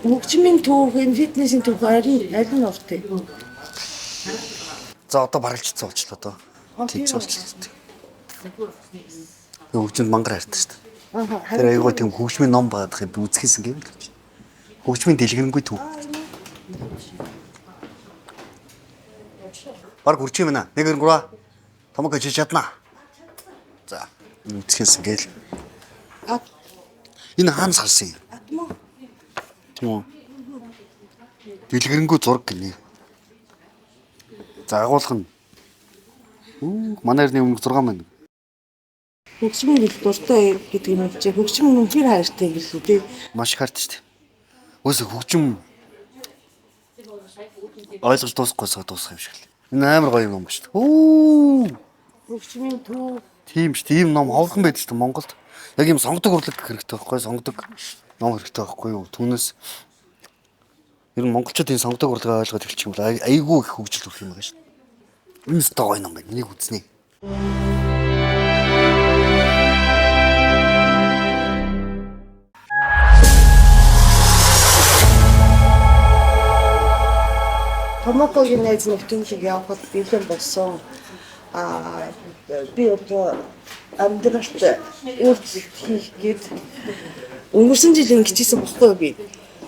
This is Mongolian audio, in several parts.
Хөгжмийн түүх, энэ фитнесийн түүх аль аль нь урт юм? За одоо баргалжчихсан болчлоо доо. Тэгж болчлоо. Хөгжимд мангар хайртай шүү дээ. Тэр айгуу тийм хөгжмийн ном байгаадах юм би үзэхээсэн гэвэл гэж. Хөгжмийн дэлгэрэнгүй түүх. Бараг хүрч юм байна. 1 2 3. Томог чи чаднаа. За үзэхээсэн гээл. Энэ хаана салсан юм? Атмо. Тийм үү? Дэлгэрэнгүй зураг гинэ. За агуулга нь. Үу манай эртний өмнөх 6 маань. Хөгжмийн гэл дуртай гэдэг юм чи хөгжим үнэхээр хайртай гэлүү тий. Маш их хайртай шүү дээ. Үгүй хөгжим ойлголт дуусахгүйсаа дуусах юм шиг л. Энэ амар гоё юм ба шүү дээ. Үу Хөгжмийн түүх тийм шүү дээ. Ийм ном ховхон байдаг шүү дээ Монголд. Яг ийм сонгодог урлаг хэрэгтэй байхгүй сонгодог ном хэрэгтэй байхгүй юу? Түүнээс ер нь монголчууд энэ сонгодог урлагаа ойлгоод эхэлчих юм бол айгүй их хөгжил төрөх юм байгаа шүү дээ. Энэ өстой гоё ном байна. Энийг үзнэ. Томокогийн найз нөхдөнийг явахад бэлэн болсон. Аа би одоо амьдралд өөрчлөлт хийх гээд өнгөрсөн жил ингэжсэн бохгүй юу би.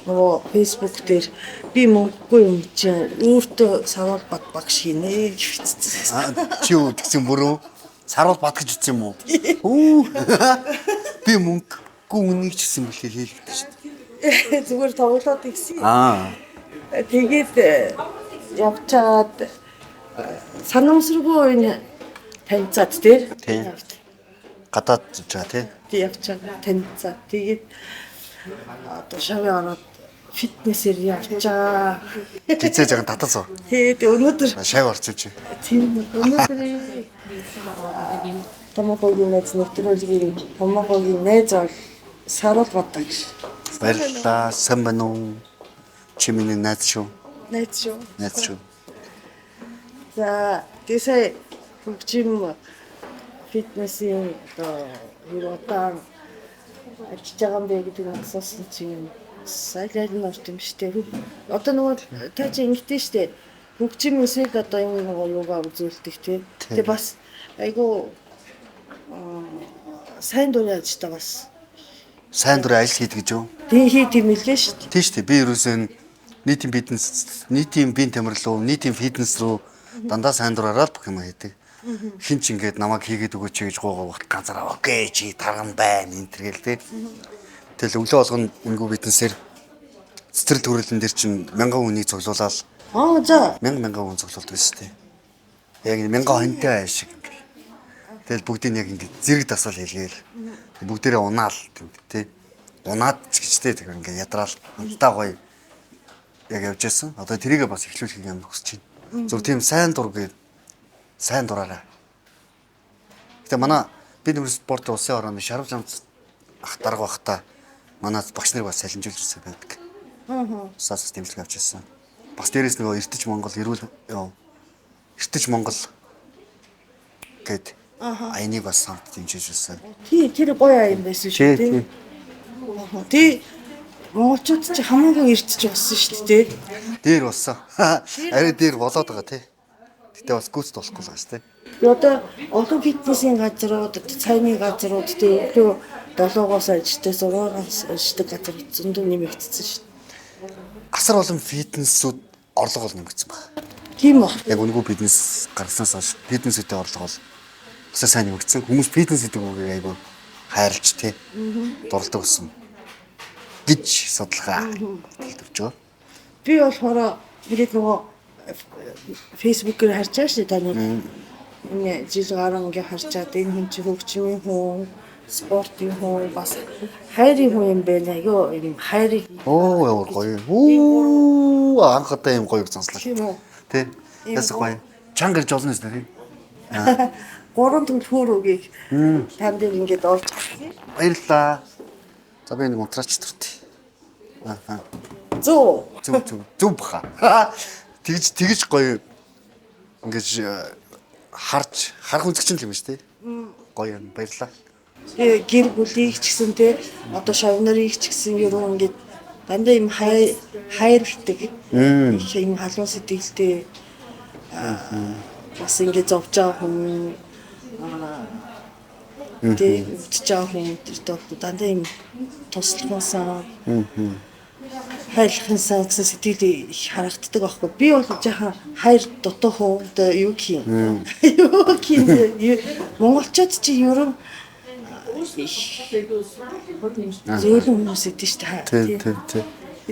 Нөгөө Facebook дээр би мөнгөгүй юм чинь өөртөө саруул бат багш хийнэ гэж бичсэн. Аа, чи юу тэгсэн бүрөө саруул бат гэж утсан юм уу? Үу. Би мөнгөгүй үнийг ч гэсэн бэлээ хэлэгдэж шүү дээ. Зүгээр тоглоод игсэн. Аа. Тэгээд явчаад санамсаргүй энэ танилцаад тий. Тий. Гадаад зурж байгаа тий. Тий явчаад танилцаад тэгээд одоо шавын ороод фитнесээр явчаа. Гизээ жахан татас уу? Тэгээд өнөөдөр Шав орч чи. тийм өнөөдөр Томокогийн найз нэвтрүүлгийн Томокогийн найз бол Саруул Бат гэж. Баярлалаа. Сайн байна уу? Чи миний найз шүү. Найз шүү. Найз шүү. За тэгээ сая хөгжим фитнесийн одоо хэр удаан ажиллаж байгаа юм бэ гэдэг нь асуусан чинь аль аль нь урт юм штэ. Одоо нөгөө та чи ингэдэж штэ. Хөгжим эсвэл одоо юм нөгөө юугаа үзүүлдэг тий. Тэгээ бас айгу сайн дурын ажилтаа бас. Сайн дурын ажил хийдэг гэж юу? Тий хий тийм илээ штэ. Тийм шүү дээ. Би ерөөсөө нийтийн бизнес, нийтийн биеийн тамир руу, нийтийн фитнес рүү дандаа сайн дураараа л бүх юм хийдэг. Хин ч ингээд намайг хийгээд өгөөч гэж гуйгаа багт ганцаараа окей чи тарган байна энэ төр гэл тий. Тэгэл өглөө болгоно үнгүй бизнесээр цэцэрлэг төрөлн дээр чинь мянган хүнийг цуглуулаад Аа за мянга мянган хүн цуглуулдаг шүү дээ. Яг энэ мянган хонтой айл шиг ингээд. Тэгэл бүгдийг яг ингээд зэрэг дасгал хийлгээл. Бүгдээрээ унаал тий. Унаад ч гэж тий тэр ингээд ядраал хамтдаа гоё яг явж байсан. Одоо тэрийгээ бас эхлүүлэхийг амар хүсэж байна. Зөв тийм сайн дур гээд сайн дураарай. Гэтэ манай би нэмэр спорт улсын орооны шарав замц ах дарга бахта манай багш нар бас салинжуулж ирсэн байдаг. Аа. Усаас дэмжлэг авч ирсэн. Бас дээрэс нөгөө эртэж Монгол эрүүл ёо. Эртэж Монгол гэд аяныг бас хамт дэмжиж ирсэн. тий тэр гоё аян байсан шүү дээ. Тий монголчууд чи хамаагүй эртэж болсон шүү дээ. Дээр болсон. Арай дээр болоод байгаа тий. Гэтэ бас гүйцэд болохгүй л байгаа шүү тий. Би одоо олон фитнесийн газрууд, цайны газрууд тий өглөө 7-оос ажилтаа 6-аас ажилтдаг газар зөндөө нэмэгдсэн шүү дээ. Асар олон фитнесүүд орлого бол нэмэгдсэн байна. Тийм үү? Яг үнэгүй бизнес гаргаснаас хойш фитнесүүдийн орлого бол асар сайн нэмэгдсэн. Хүмүүс фитнес гэдэг үгийг айгүй хайрлж тий дурладаг болсон гэж судалгаа төлөвлөж байгаа. Би болохоор ингээд нөгөө Facebook-ээр харж байгаа шүү дээ таны. Энэ жил гарan ингээ харчаад энэ хүн чи хөгжмийн хүн, спортын хүн, бас хайрын хүн юм байна. Айгүй юм хайрыг Оо ямар гоё. Үу анх удаа юм гоё сонслоо. тийм үү? Тэ. Ясаг гоё. Чанга ирж олно гэсэн тий. Гурван түлхүүр үгийг тань дээр ингээд орж гарсан. Баярлалаа. За би нэг унтраач төртий. Аа. Зөө. Зүг зүг зүг баха. Тэгж тэгж гоё ингэж харж харах үзэгч юм шүү дээ. Гоё юм баярлалаа. Тэгээ гэр бүлийг ч гэсэн те одоо шавь нарыг ч гэсэн ерөө ингээд Дандаа юм хайрладаг. Их юм халуун сэтгэлтэй бас ингэ зовж байгаа хүн тэг өвдөж байгаа хүн тэртэй бол дандаа юм туслахсан хайрлахынсаа гэсэн сэтгэл их харагддаг байхгүй. Би бол жаахан хайр дутуу хүн одоо юу гэх юм. Юу гэх юм. Монголчууд чи ерөн их зөөлөн хүмүүс идэв шүү дээ. Тийм тийм тийм.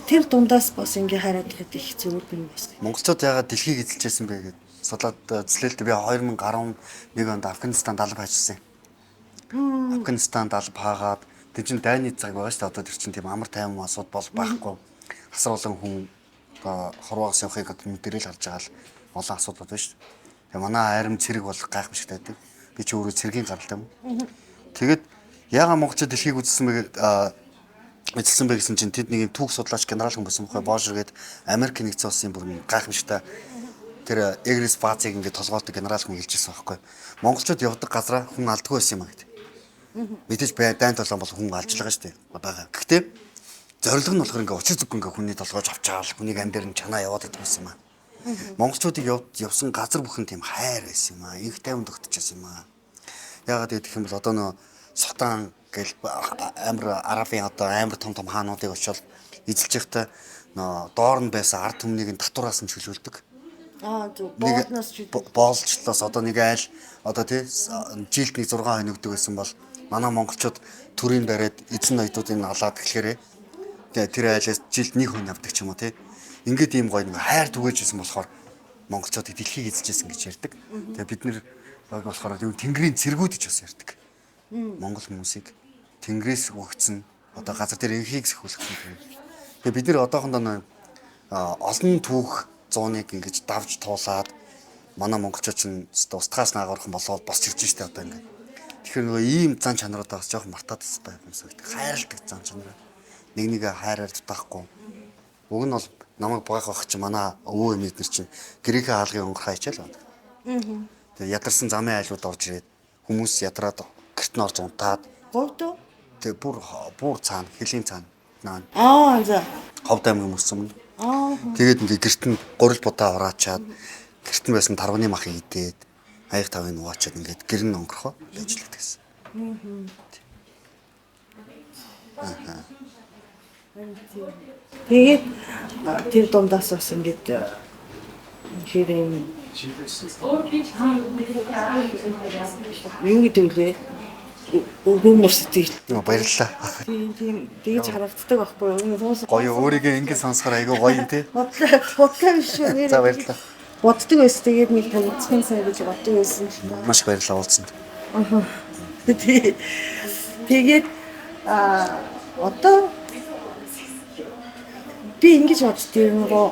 Тэр дундаас бас ингээ хараад байхад их зөөлөн бас. Монголчууд яагаад дэлхийг эзэлжсэн бэ гэд судлаад үзлээ л дээ. Би 2011 онд Афганистанд алба хайжсан. Афганистанд алба хаагаад тэр чинь дайны цаг байгаа шүү дээ. Одоо тэр чинь тийм амар тайван асуудал бол байхгүй. Асар олон хүн одоо хорвоогоос явахыг одоо нүдэрэл харж байгаа л олон асуудал байна шүү дээ. Тэгээ манай айрам цэрэг бол гайхамшигтай байдаг. Би чи өөрөө цэргийн гаралтай юм. Тэгээд яагаад монголчууд дэлхийг үзсэн бэ гэд эзэлсэн бэ гэсэн чинь тэд нэг юм түүх судлаач генерал хүн байсан бохой Божер гээд Америк нэгдсэн улсын бүр гайхамшигтай тэр Эгрис Баазыг ингээд толгойлдог генерал хүн хэлжсэн байхгүй. Монголчууд явдаг газараа хүн алдгүй байсан юм а гэдэг. Мэдээж дайн толгоон бол хүн алж л байгаа шүү дээ. Байгаа. Гэхдээ зорилго нь болохоор ингээд учир зүггүй ингээд хүний толгойж авчаал хүнийг амь дээр нь чанаа яваад идэх байсан юм а. Монголчуудыг явсан газар бүхэн тийм хайр байсан юм а. Инх тайван тогтчихсон юм а. Яагаад гэх юм бол одоо нөө Сутан гэл амар Арабын одоо амар том том хаануудыг очиод эзэлж байхдаа нөө доор нь байсан ард түмнийг нь татвараас нь чөлөөлдөг. Аа зөв боолноос ч боолчлоос одоо нэг айл одоо тий жилд нэг 6 хоног өгдөг байсан бол манай монголчууд төрийн бариад эзэн ноёдуудыг алаад тэгэхээр тэр айлаас жилд нэг хүн авдаг ч юм уу тий. Ингээд ийм гоё нэг хайр түгээж исэн болохоор монголчуудыг дэлхийг эзэлжсэн гэж ярьдаг. Тэгээ бид нэр болохоор тэнгэрийн цэргүүд гэж бас ярьдаг. Монгол хүмүүсийг тэнгэрээс өгцөн одоо газар дээр энхийг сөхүүлсэн. Тэгээ бид нэр одоохондоо олон түүх зууныг ингэж давж туулаад манай монголчууд чинь устгаас наагуурхан болоод босч ирж штэ одоо ингэ. Тэгэхээр нөгөө ийм зан чанаруудаа бас жоохон мартаад байх юм шиг. Хайрладаг зан чанараа. Нэг нэгэ хайраар дутаахгүй. Уг нь бол намайг багах байх чинь манай өвөө эмээ нар чинь гэрийнхээ хаалгын онгорхоо хичээл байна. Тэгээ ядарсан замын айлууд орж ирээд хүмүүс ядраад гэрт нь орж унтаад. Говьдөө? Тэгээ бүр цаана хөлийн цаана наа. Аа за. Ховд аймаг мөсөн юм. Тэгээд ингээ гэрт нь гурил будаа ураачаад гэрт нь байсан тарваны махыг идээд аяг тавыг нугаачаад ингээд гэр нь онгорхоо ажилладаг гэсэн. Аа. Тэгээд тэр дундаас бас ингээд хэр юм юу гэдэг лээ? Өргөн мөр сэтгэл. Баярлалаа. Тийм тийм тэгж харагддаг байхгүй юу? Гоё өөрийгөө ингэ сонсохоор айгүй гоё юм тий. Бодлоо биш үү? За баярлалаа. Боддог байсан. Тэгээд нэг танилцсан сайн гэж боддог байсан. Маш их баярлалаа уулзсанд. Аа. Тэгээд одоо би ингэж боддtiin нөгөө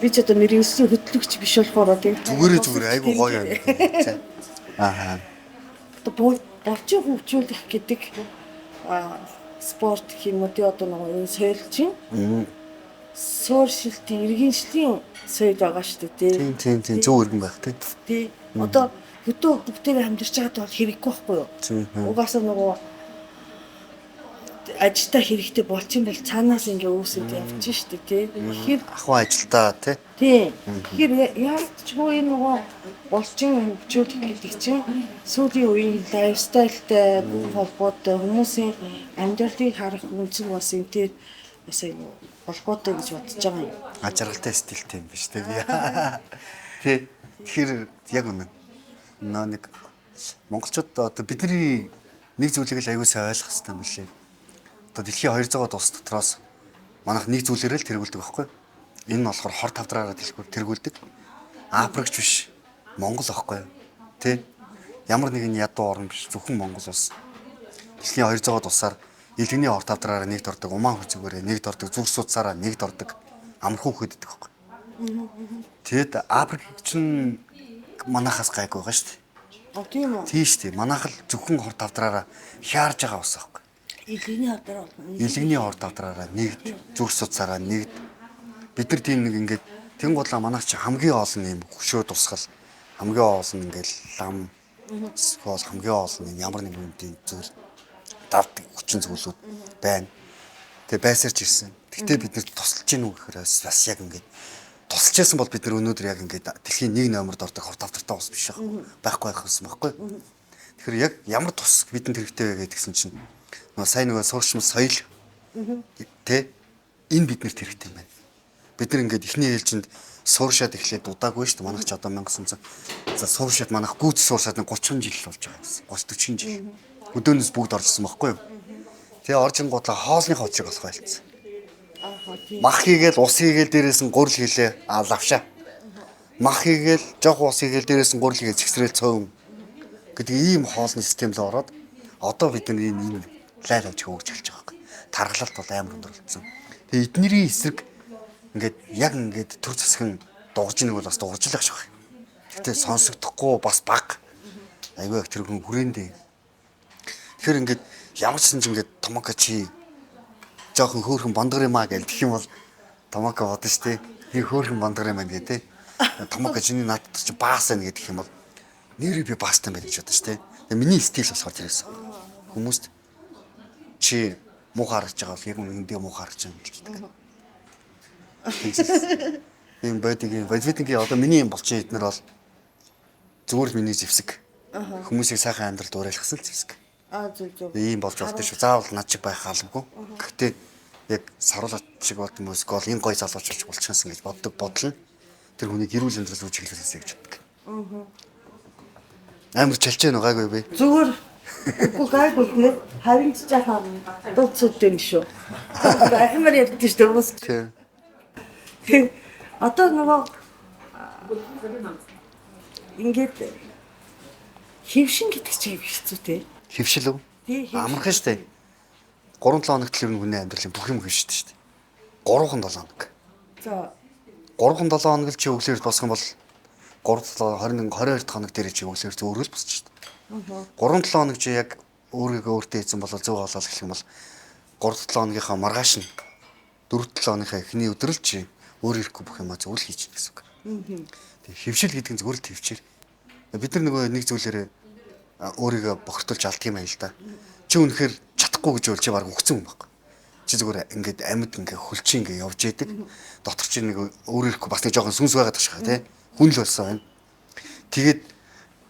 би ч одоо мэргэжлийн хөтлөгч биш болохоор тийм зүгээр айгүй гоё юм. Аа. Одоо болчин хөгжүүлэх гэдэг спорт гэх юм уу тий одоо нөгөө энэ соёл чинь суурьшилтын иргэншлийн соёл байгаа шүү дээ тий. Тийм тийм зөв иргэн байх тий. Тий. Одоо хөдөө бүгдээрээ амьдарч байгаад бол хэрэггүй байхгүй юу? Угаасаа нөгөө ажилтаа хэрэгтэй болчин бол цаанаас ингээ үүсэд явчих шүү дээ тий. Тэгэхээр ахуй ажилтаа тий. Тий. Тэгэхээр яалтчгүй энэ нөгөө болчин хөгжүүлэх гэдэг чинь сүүлийн үеийн лайфстайлтай холбоотой хүмүүсийн амьдралыг харах үнцэг бас энэ бас айгу холбоотой гэж бодож байгаа юм. А жаргалтай стилтэй юм биш тий. Тий. Тэгэхээр яг үнэн. Нөө нэг монголчууд одоо бидний нэг зүйлийг л аягүй сайн ойлгох хэрэгтэй юм билээ. Одоо дэлхийн 200-аад улс дотроос манайх нэг зүйлээрээ л тэргүүлдэг байхгүй. Энэ нь болохоор хор тавдраараа тэргүүлдэг. Африкч биш. Монгол байхгүй. Тэ? Ямар нэгэн ядуу орн биш. Зөвхөн Монгол улс. Дэлхийн 200-аад улсаар илгэний хор тавдраараа нэгд ордог, умаан хүзүүгээрээ нэгд ордог, зүрх судсаараа нэгд ордог. Амархан хөдөдөг байхгүй. Тэгэд Африк чинь манайхаас гайгүй байгаа шүү дээ. А тийм үү? Тийм шүү дээ. Манайх л зөвхөн хор тавдраараа хяарж байгаа ус байхгүй. Илгэний хавдраа болно. Илгэний хор тавдраараа нэгд, зүрх судсаараа нэгд. Бид нар тийм нэг ингээд тэнгуудлаа манайх чи хамгийн олон юм хөшөө тусгал, хамгийн олон ингээд лам эсвэл хамгийн олон юм ямар нэгэн тийм зүйл давдаг хүчин зүйлүүд байна. Тэгээ байсарч ирсэн. Гэтэ бид нэр тусалж гин үү гэхээр бас яг ингээд тусалж байсан бол бид нар өнөөдөр яг ингээд дэлхийн нэг номерд ордог хурд давтартай ус биш байхгүй байх юмсан байхгүй. Тэгэхээр яг ямар тус бидэнд хэрэгтэй вэ гэдгсэн чинь нөгөө сайн нөгөө сурчмал соёл тэ энэ биднэрт хэрэгтэй юм байна. Бид нар ингээд эхний ээлжинд сууршаад эхлээд удаагүй шүү дээ. Манайх ч одоо 1900 за сууршаад манайх гүйц сууршаад нэг 30 жил болж байгаа гэсэн. 30 40 жил. Өдөөнөөс бүгд оржсэн байхгүй юу? Тэгээ орж ингуудлаа хоолны хоцрог болох байлцсан. Мах хийгээл ус хийгээл дээрээс нь гурил хийлээ. А лавшаа. Мах хийгээл жоох ус хийгээл дээрээс нь гурил хийгээл цэгцрэл цөөн гэдэг ийм хоолны систем рүү ороод одоо бид нар энэ ийм лайр авч хөгжиж эхэлж байгаа байхгүй. Таргалалт бол амар өндөр болсон. Тэгээ эднэрийн эсрэг ингээд яг ингээд төр засгийн дуурж нэг бол бас дуурж л ах шиг байна. Гэтэ сонсогдохгүй бас баг. Айгүй их тэр хүн хүрээндээ. Тэгэхээр ингээд ямар ч юм ингээд Томока чи жоохон хөөрхөн бондгор юм аа гэж гэх юм бол Томока бодно шүү дээ. Би хөөрхөн бондгор юм байна гэ тэ. Томока чиний надад чи баас байна гэх юм бол нэрээ би баастай байна гэж бодно шүү дээ. Тэгээ миний стил болохоор тэр байсан. Хүмүүст чи муу харагдаж байгаа бол яг үнэндээ муу харагдаж байгаа юм гэж боддог. Тийм бодигийн бодибитингийн одоо миний юм болчих эднэр бол зүгээр л миний зэвсэг. Хүмүүсийг сайхан амьдралд уриалгасан л зэвсэг. Аа зөв зөв. Ийм болж болдог шүү. Заавал над чиг байх албагүй. Гэхдээ яг саруулаач шиг болд юм уу эсвэл энэ гой залууч болж болчихсон гэж боддог бодол нь тэр хүнийг эрүүл амьдрал руу чиглүүлээсэй гэж боддог. Амар чалчээ нөө гайгүй би. Зүгээр үгүй гайгүй те. Харин ч жаахан дууцууд юм шүү. Амар ярьдэн шүү дээ хүмүүс. Тий. Тэг. Одоо нөгөө ингээд хэвшин гэдэг чинь хэцүү те. Хөвшил үү? Тий, хэвшил. Амархан шүү дээ. 3-7 хоногт л ер нь хүний амьдралын бүх юм хэвшдэг шүү дээ. 3-7 хоног. За 3-7 хоног л чи өглөөр босох юм бол 3 7 21 22 дахь хоног дээр чи өглөөр өөрөө л босч шүү дээ. 3-7 хоног чи яг өөрийгөө өөртөө хийсэн бол зөв хоолол гэх юм бол 3-7 хоногийнхаа маргааш нь 4-7 хоногийнхаа эхний өдөр л чи өөр ирэхгүй бүх юмаа зөв л хийж гэсэн үг. Тэг хэвшил гэдэг нь зүгээр л төвчээр. Бид нар нөгөө нэг зүйлээрээ өөрийгөө бохирдуулж алдаг юм байна л да. Чи үнэхээр чадахгүй гэж бол чи баг үхсэн юм байхгүй. Чи зүгээр ингээд амьд ингээд хөлчин ингээд явж идэг. Дотор чи нэг өөр ирэхгүй бас нэг жоохон сүнс байгаад ташгаа тий. Хүн л болсон байна. Тэгээд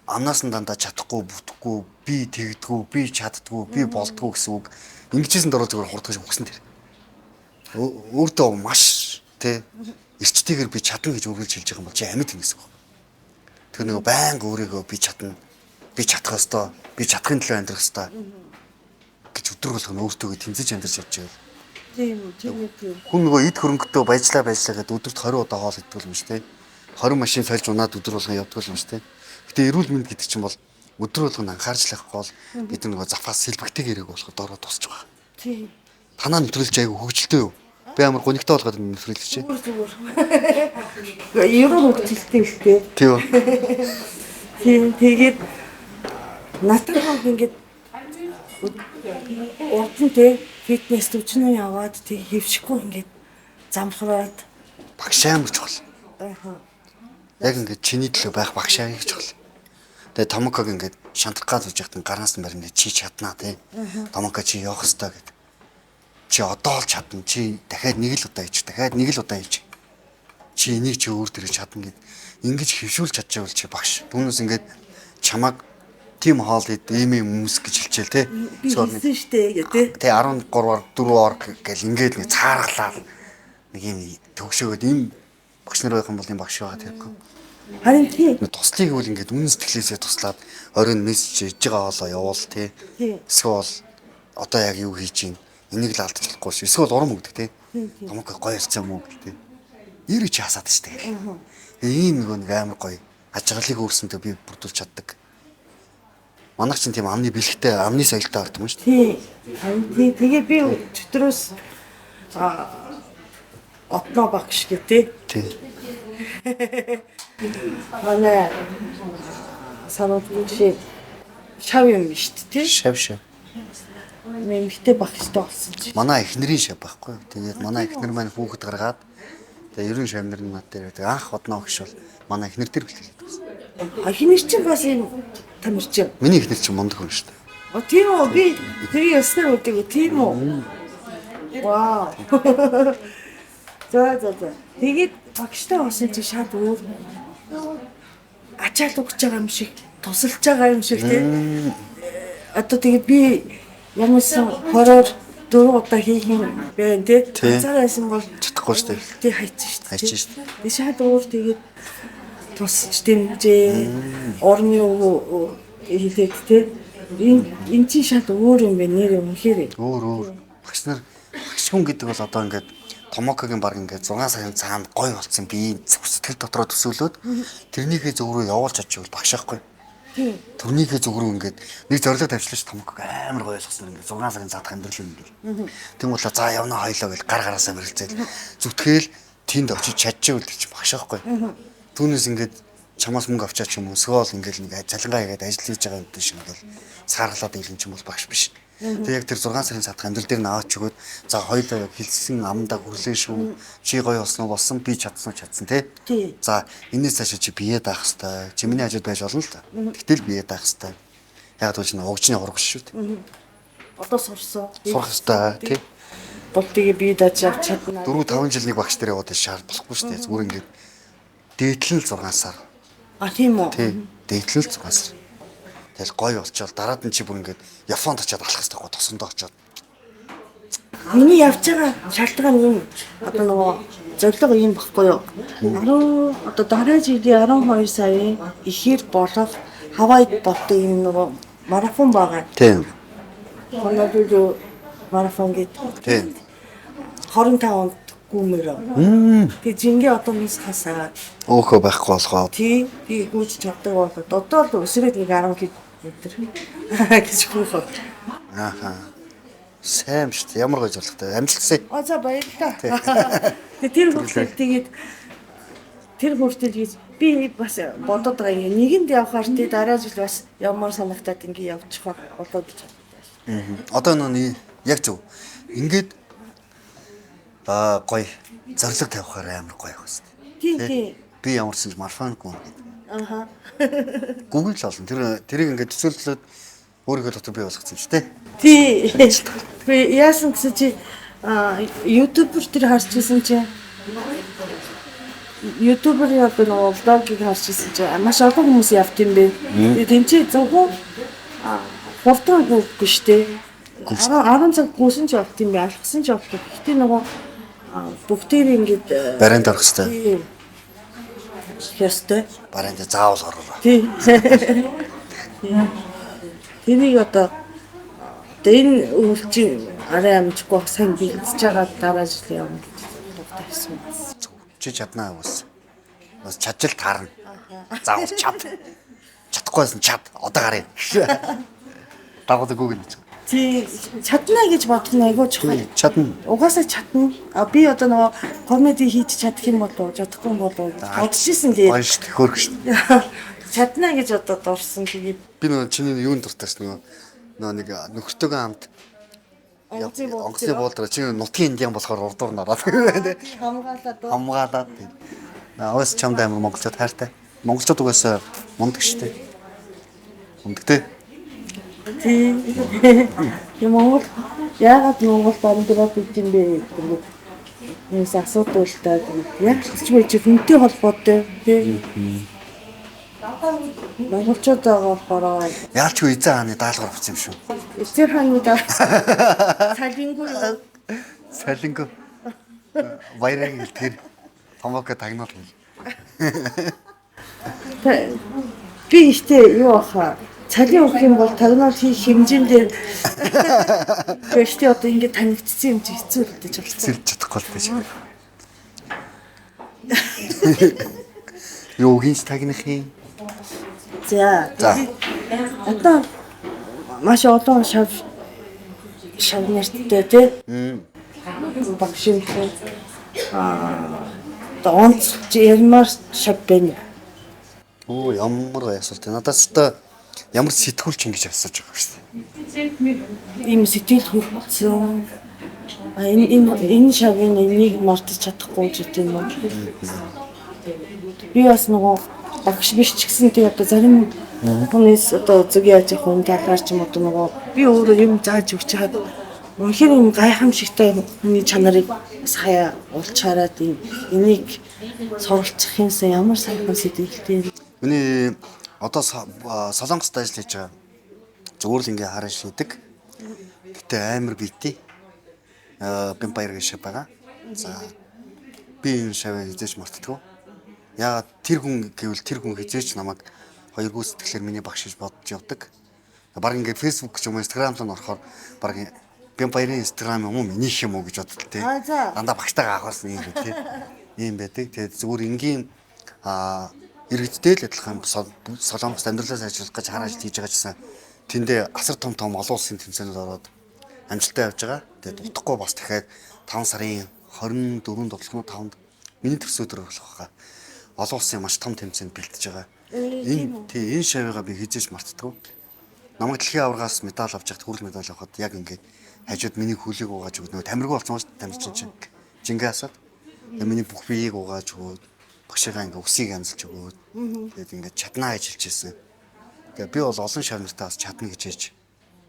амнаас нь дандаа чадахгүй, бүтэхгүй, би тэгдэггүй, би чаддгүй, би болдгоо гэсэн үг. Ингэжсэн дөрөв зүгээр хурдгаж үхсэн тэр. Өөртөө маш тий эрчтэйгээр би чадна гэж үргэлж хэлж байгаа юм бол чи амьд юм гэсэн үг. Тэр нөгөө байнга өөрийгөө би чадна, би чадах ёстой, би чадахын төлөө амьдрах ёстой гэж өдөр болгоно өөртөөгөө тэмцэж амьдарч явж байгаа. тийм үү тийм үү тийм. Хүн нөгөө эд хөрөнгөтөө баяжлаа баяжлаа гэдээ өдөрт 20 удаа хоол иддэг юм шүү дээ. 20 машин сольж унаад өдөр болгон явдаг юм шүү дээ. Гэтэ эрүүл мэнд гэдэг чинь бол өдөр болгон анхаарч лахгүй бол бид нөгөө запас сэлбэгтэйг эрэг болохоор дороо тусч байгаа. Тийм. Танаа нэвтрүүлж айгу хөгжилтэй юу? Би амар гонигтай болгоод нэвтрүүлж чи. Зүгээр зүгээр. Ерөн хөгжилтэй л дээ. Тийм үү? Тийм тэгээд натар хог ингээд урд нь те фитнес төвчнөө яваад тэг хэвшихгүй ингээд замхраад Багш амар чухал. аа Яг ингээд чиний төлөө байх багш аяг чухал. Тэгээ Томоког ингээд шантрах гад үж яхад гараас нь барин чи чаднаа тий. Томоко чи явах ёстой гэд. Чи одоо л чадна. Чи дахиад нэг л удаа ич, дахиад нэг л удаа ич. Чи энийг чи өөр дээрээ чадна гэд. Ингэж хэвшүүлж чадчихвал чи багш. Түүнээс ингээд чамааг тим хоол ид, ийм ийм хүмүүс гэж хэлчихэл тий. би хэлсэн штэ гэ те Тэ 13-аар 4-оор гэл ингээд нэг цааргалаа нэг юм төгшөөгөөд ийм багш нар байх юм бол ийм багш байгаа тэргүй. Харин тий Туслыг бол ингээд үнэн сэтгэлээсээ туслаад оройн мессеж иж байгаа хоолоо явуул тий. Тий. Эсвэл одоо яг юу хийж чинь энийг л алдчих болохгүй ш. Эсвэл урам өгдөг тий. Томог гоё болсон юм уу гэх тий. Нэр чи хасаад штэ гэх. Ийм нөгөө нэг амар гоё ажиглалыг өөрсөндөө би бүрдүүлж чаддаг. Манайх чинь тийм амны бэлгтэй, амны соёлтой ард юм шүү дээ. Тий. Харин тий тэгээ би өчтөрөөс а отно багш гэ те Тий. Манай сануулгын жишээ шав юм биш үү те Шав шав. Нэмэгтэй багштай болсон чи. Манай эхнэрийн шав байхгүй юу. Тэгээд манай эхнэр маань хүүхэд гаргаад тэгээд ерөн шав нар нь над дээр байдаг. Анх одноо гэж бол манай эхнэр дээр бэлтгэлээд байсан. А хинэр чинь бас юм тамирчин. Миний эхнэр чинь мундаг хүн шүү дээ. О тийм үү би тэр яснаар үдэг үү тийм үү. Вау. За за за. Тэгээд багштай болсон чи шал өөр ачаал өгч байгаа юм шиг, тусалж байгаа юм шиг тий. Одоо тэгээд би ямарсан хороор 4 удаа хийх юм байна тий. Ганцаараа байсан бол чадахгүй шүү дээ. Тий, хайцсан шүү дээ. Хайцсан шүү дээ. Тэгээд шал өөр тэгээд тусч дэмжээ. Орны үг хэлээд тий. Энэ чинь шал өөр юм байна нэр үнэхээр. Өөр өөр. Багш нар багш хүн гэдэг бол одоо ингээд Томокогийн баг ингээд 6 сарын цаана гой болцсон биеийн сэтгэл дотроо төсөөлөөд тэрнийхээ зөв рүү явуулж чадчихвал багш ахгүй. Тэрнийхээ зөв рүү ингээд нэг зорилго тавьчлаа ш Томоког амар гой болгосон ингээд 6 сарын цаадах амьдрал юм ингээд. Тэм болоо за явна хоёлоо гэл гар гараасаа мэрэлзээл зүтгээл тэнд очиж чадчихвал тэр чинь багш ахгүй. Түүнээс ингээд чамаас мөнгө авчаа ч юм уу эсвэл ингээд нэг цалингаа хийгээд ажил хийж байгаа юм шиг ингээл сааргалаад ийлэн ч юм бол багш биш. Тэгээ яг тэр 6 сарын цаадах амьдрал дээр нь аваач өгөөд за хоёлоо яг хэлсэн амдаа хүрлээ шүү. Чи гоё болсон уу болсон би чадсан уу чадсан тий. За энэс цаашаа чи бие даах хэвээр. Чи миний хажууд байж болно л та. Тэгтэл бие даах хэвээр. Яг тэгвэл чи угжны хургаш шүү дээ. Одоо сурсан. Сурах хэвээр тий. Бол тэгээ бие дааж авч чадна. 4 5 жил нэг багш дээр яваад шаардлахгүй шүү дээ. Зүгээр ингээд дээдлэн л 6 сар. А тийм үү? Тий. Дээдлэн л 6 сар. Тэгэл гоё болчоол дараад нь чи бүр ингээд Японд очиад алхах хэрэгтэй гоо тосондоо очиад. Миний явж байгаа шалтгаан юм одоо нөгөө зорилго юм баггүй юу? 10 одоо дараа жилийн 12 сарын ихээр болох Хавайд болдог юм нөгөө марафон байгаа. Тийм. Honolulu марафон гэдэг. Тийм. 25 онд гүмээр. Тэгээ жингээ одоо мис хасаа. Өөхөө байхгүй болгоод. Тий, би гүйж чаддаг болоод одоо л өсрээд нэг 10 км гэж гүйх. Ааха. Сайн шүү дээ. Ямар гоё зорилготой. Амжилтсаа. А за баярлалаа. Тэгээ тэр хүртэл тэгээд тэр хүртэл гэж би бас бодод байгаа юм. Нэгэнд явхаар тий дараа жил бас явмаар санагтаад ингэ явчих болоо гэж бодлоо. Одоо нөө яг зөв. Ингээд гоё зорилго тавихаар амар гоё байх хэвээр. Тий, тий. Би ямар ч юм марафон гүн гэдэг. Аха. Google л олон. Тэрийг ингээд төсөөллөөд өөрийнхөө дотор бий болгоцсон юм шүү дээ. Тий. Би яасан гэсэн чи YouTuber тэр харж ирсэн чи YouTuber-ийн одоо нөгөө влогийг харж ирсэн чи маш олон хүмүүс явт юм бэ. Тэгээ тэнцээ зөвхөн хурдан гүйхгүй шүү дээ. 10 цаг гүйсэн ч явт юм бэ, алхсан ч явт. Гэтэ нөгөө бүгдээр ингээд барайнд орох хэрэгтэй. Ёстой. Барайнд заавал ороорой. Тий. Тэрийг одоо энэ өвчин арай амжихгүй сайн бэлдэж байгаа дараа жил явна гэж тавьсан. Чи чаднаа уус. Бас чаджил таарна. Заавал чад. Чадахгүйсэн чад. Одоо гарыг. Дагууд Google гэж. Тий, чадна гэж бодох нь айгүй чухал. Чадна. Угаасаа чадна. А би одоо нөгөө комеди хийж чадах юм болов, чадахгүй юм болов гэж бодож исэн тэгээд. Гоё шүү дээ, хөөрөх шүү дээ. Чадна гэж одоо дурсан тэгээд. Би нөгөө чиний юунд дуртайс нөгөө нэг нөхөртөөгөө хамт онгоцны буулдраа чи нутгийн индиан болохоор урдуур нь ороод тий. Хамгаалаад. Хамгаалаад. Уус чамд амар монголчууд хайртай. Монголчууд угаасаа мундаг шүү дээ. Мундаг тий. Тий. Юм Монгол яагаад Монгол амьдраад ид юм бэ гэдэг юмс асуудал л та. Яг ч үгүй чи хүнтэй холбоотой тий. Монголчууд байгаа болохоор яалчгүй эзэн хааны даалгавар авсан юм шүү. Эзэн хааны даалгавар. Салингүй. Салингүй. Баярыг хэлтгэр. Томоко тагнуул хэл. Би ихтэй юу баха. Цалин өгөх юм бол тагнуул хийх хэмжээнд дээр гэхдээ одоо ингэ танигдсан юм чи хэцүү л дээ болчихсон. Хэцүүлж чадахгүй л дээ. Юу гинч тагнах юм? За. Одоо маш олон шав нартай тий. Багш юм тий. Одоо онц ямар шав байна? Оо ямар гоё асуулт. Надаас одоо ямар сэтгүүлч ингэж асууж байгаа юм шүү дээ. Ийм сэтгэл хөдлөсөн. Энэ энэ шавын энийг мартаж чадахгүй ч гэдэм юм уу. Би бас нөгөө багш биш ч гэсэн тий одоо зарим хүнээс одоо зүг яаж явах хүн талаар ч юм уу нөгөө би өөрөө юм зааж өгч чад Үнэхээр юм гайхамшигтай хүний чанарыг бас хаяа улчаарад энийг суралцах юмсан ямар сайхан сэтгэлтэй. Миний одоо Солонгост ажил хийж байгаа. Зүгээр л ингээ харан шийдэг. Гэтэ амар биетэй. Бямбаяр гэж шав байгаа. За би энэ шаваа хизээч мартдаггүй. Яагаад тэр хүн гэвэл тэр хүн хизээч намайг хоёргүй сэтгэлээр миний багш гэж бодож явдаг. Баг ингээ Facebook ч юм уу Instagram руу орохоор баг Бямбаярын Instagram юм уу минийх юм уу гэж боддог тий. Дандаа багштайгаа авахсан юм тий. Ийм байдаг. Тэгээд зүгээр энгийн иргэдтэй л адилхан Солонгост амьдралаа сайжруулах гэж хараа хийж байгаа гэсэн тэндээ асар том том олон улсын тэмцээнүүд ороод амжилттай явж байгаа. Тэгээд утгагүй бас дахиад 5 сарын 24-нд болох нь 5-нд миний төрсөн өдөр болох байхаа. Олон улсын маш том тэмцээнд бэлтэж байгаа. Энэ тий энэ шавыгаа би хизээж мартдаггүй. Намайг дэлхийн аваргаас медаль авч яхад хүрэл медаль авахад яг ингээд хажууд миний хөлийг угааж өгөөд нөгөө тамиргүй болсон шүү дээ тамирчин чинь. Жингээ асаад. Тэгээ миний бүх биеийг угааж өгөөд багшигаа ингээд үсийг амсалж өгөөд тэгээд ингээд чаднаа гэж хэлчихсэн. Тэгээ би бол олон шав нартай бас чадна гэж хэлж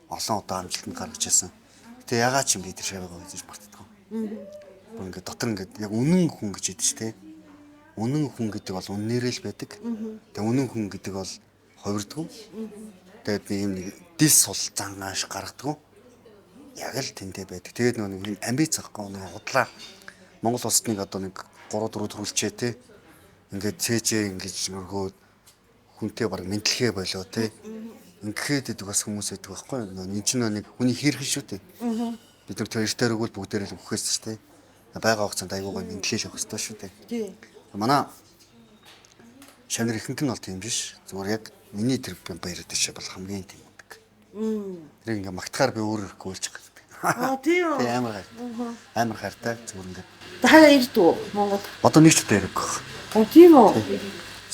олон удаа амжилтанд гаргаж ирсэн. Гэтэ ягаад ч юм би тэр шавыгаа хийж мартдаггүй. Бүр ингээд дотор ингээд яг үнэн хүн гэж хэлдэг ч тийм. Үнэн хүн гэдэг бол үннээрээ л байдаг. Тэгээ үнэн хүн гэдэг бол хувирдаггүй. Тэгээд би юм нэг дил сул зан ааш гаргадаггүй. Яг л тэндээ байдаг. Тэгээд нөгөө нэг амбиц ахгүй нэг худлаа Монгол улсад нэг одоо нэг 3 4 төрүүлчээ те. Ингээд цээжээ ингэж өргөөд хүнтэй баг мэдлэхээ болоо те. Ингээд идэг бас хүмүүс байдаг байхгүй юу? Энд чинь нэг хүний хэрхэн шүү дээ. Бид нар тэр эртээр өгвөл бүгдээрээ л өгөхөөс ч те. Бага хугацаанд айгуу гоё мэдлэл явах ёстой шүү дээ. Тий. Манай шавнар ихэнх нь бол тийм биш. Зүгээр яг миний тэр баяр дэшээ бол хамгийн тийм байдаг. Тэр ингээ магтахаар би өөр ирэхгүй болж байгаа. Аа тийм үү. Тий амар хайр. Амар хайртай зүгээр ингээ. Та ирдэг үү Монгол? Одоо нэг ч удаа ирэхгүй. Аа тийм үү.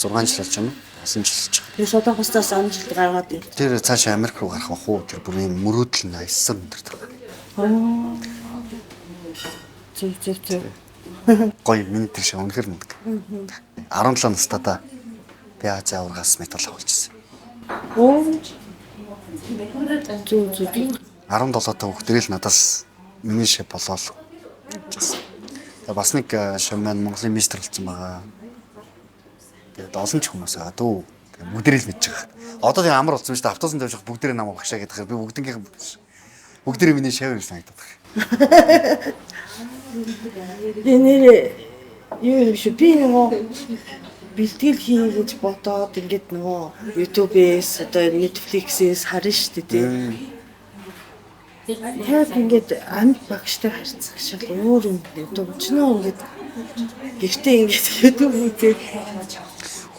6 жил болж байна. Олон жил болж байгаа. Тэр Солонгосоос амжилт гаргаад ир. Тэр цаашаа Америк руу гарах бах уу? Тэр бүр юм мөрөөдөл нь аяссан өндөр тэр. Аа. Зүг зүг зүг. Гоё миний тэр шиг үнэхэр мундаг. 17 настайдаа би Азийн аваргаас медаль авчихсан. Оо. Зүг зүг. 17 та хүүхдэрээ л надаас миний шив болоол гэсэн. Тэгээ бас нэг шив маань Монголын мистер болсон байгаа. Тэгээд олон ч хүмүүс байгаа дөө. Тэгээ бүгдээрээ л мэдж байгаа. Одоо тийм амар болсон шүү дээ. Автобусан тавьж бүгдээрээ намайг багшаа гэдэг би бүгднгийнх бүгдээрээ миний шав юм санагдаад байна. Би нэрээ юу юм шүү. Би нөгөө бэлтгэл хий гэж бодоод ингээд нөгөө YouTube-ээс одоо Netflix-ээс харна шүү дээ тий. Яг ингээд амьд багштай харьцах шал өөр юм дуучнаа ингээд гэртээ ингээд YouTube үзээд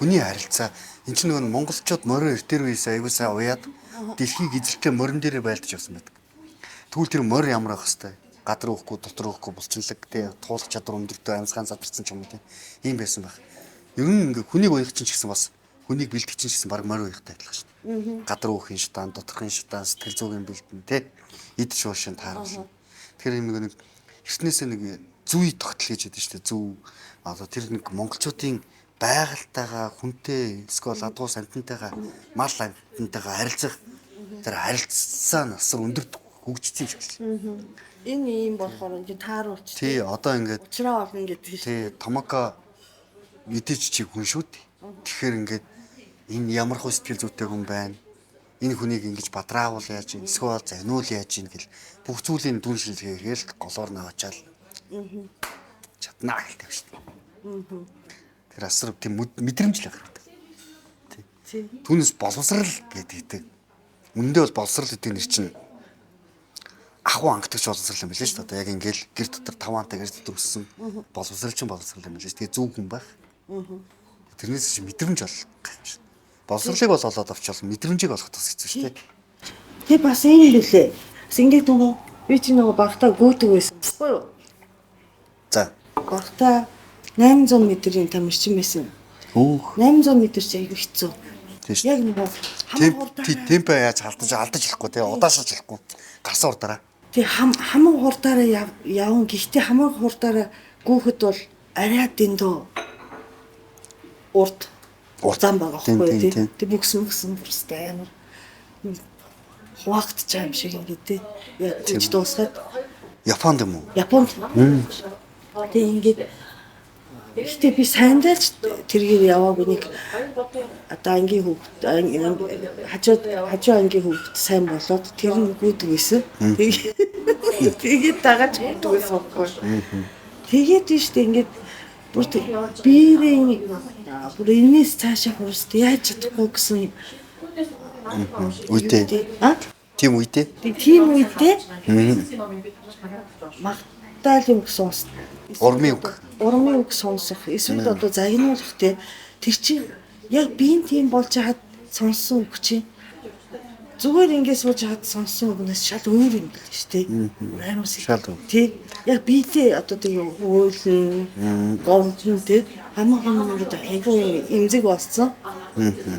Хүний харилцаа эн чинь нөгөө монголчууд морин эртээр үеэс аягүй сайн уяад дэлхийг эзэлтэй морин дээрээ байлдаж явсан байдаг. Тэгвэл тэр морь ямар байх хэвтэй? Гадар өгөхгүй, дотор өгөхгүй булчинлаг тий туулах чадвар өндөртэй амьсгаан задарсан ч юм уу тий. Ийм байсан байх. Ер нь ингээ хүнийг уях чинь ч гэсэн бас хүнийг бэлтгэх чинь ч гэсэн баг морь уяхтай адилхан шүү дээ. Гадар өөхин шатаан, доторхын шатаан, сэтгэл зүйн бэлтэн тий. Эд шуушин тааруулна. Тэгэхээр юм нэг эртнээсээ нэг зүй тогтол гэж ядсан шүү дээ. Зүү. Одоо тэр нэг монголчуудын байгальтайгаа хүнтэй эсвэл адгуус амьтантайгаа мал амьтантайгаа харилцах тэр харилцаа нь асар өндөр хөгжсөн юм шиг л. Энэ ийм болохоор ингээд тааруулч Тий, одоо ингээд учраа олно гэдэг шүү. тий Томоко мэдээж чи хүн шүү дээ. Тэгэхээр ингээд энэ ямар хөө сэтгэл зүйтэй хүн байна. Энэ хүнийг ингэж бадраавал яаж юм, эсвэл загнуул яаж юм гэл бүх зүйлийн дүн шилгээгээл голоор наваачаал чаднаа гэлтэй шүү дээ. Тэр асар тийм мэдрэмж л гардаг. Тий. Түүнээс боловсрал гэдэг. Үнэндээ бол боловсрал гэдэг нэр чинь ахуй ангатгч боловсрал юм билээ шүү дээ. Одоо яг ингээл гэр дотор таваантай гэр дотор өссөн боловсрал чинь боловсрал юм билээ шүү. Тэгээ зөв хүн байх. Тэрнээс чи мэдрэмж бол гайхамшиг. Боловсралыг бол олоод авчвал мэдрэмжийг олох тус хэцүү шүү дээ. Тэг бас ийм билээ. Бас ингээд нөгөө би чи нөгөө багтаа гүйдэг байсан баггүй юу? За. Багтаа 800 метрийн тамирчин байсан. Хөөх. 800 метр чи айгүй хэцүү. Тийм шүү. Яг нөгөө хамаг хурдаараа Темпо яаж алдаж алдаж болохгүй тий удаашрах болохгүй. Гарсан урдаараа. тий хамаг хурдаараа явна. Гэхдээ хамаг хурдаараа гүйхэд бол арай дэндүү урд Урд. зам байгаа Тийм, байхгүй тийм, тий. тийм. Тэг бүкс мөксөн бүрстэй амар. хуваагдчих байгаа юм шиг ингээд те. Яаж дуусгаад Японд юм уу? Японд. Тэгээ ингээд гэхдээ би сайндаа ч тэргээр яваагүй нэг одоо ангийн хүүхд хажуу ангийн хүүхд сайн болоод тэр нь гүйдэг байсан. Тэгээд дагааж гүйдэг байсан байхгүй. Тэгээд тийш дээ ингээд бүр биерийн бүр энэс цаашаа хурст яаж чадахгүй гэсэн Үедээ. А? Тийм үедээ. Тийм үедээ. Магтаал юм сонсох. Урмын үг. Урмын үг сонсох. Эсвэл одоо загнуулах те. Тэр чинь яг биеийн тийм болж хаад сонссон үг чинь зүгээр ингэ сууж хаад сонссон үгнээс шал өөр юм бэл шүү дээ. Амар Шал өөр. Тий. Яг биедээ одоо тийм өөлн, гомдсон тий. Хамаг хамаг ингээд айгүй эмзэг болсон.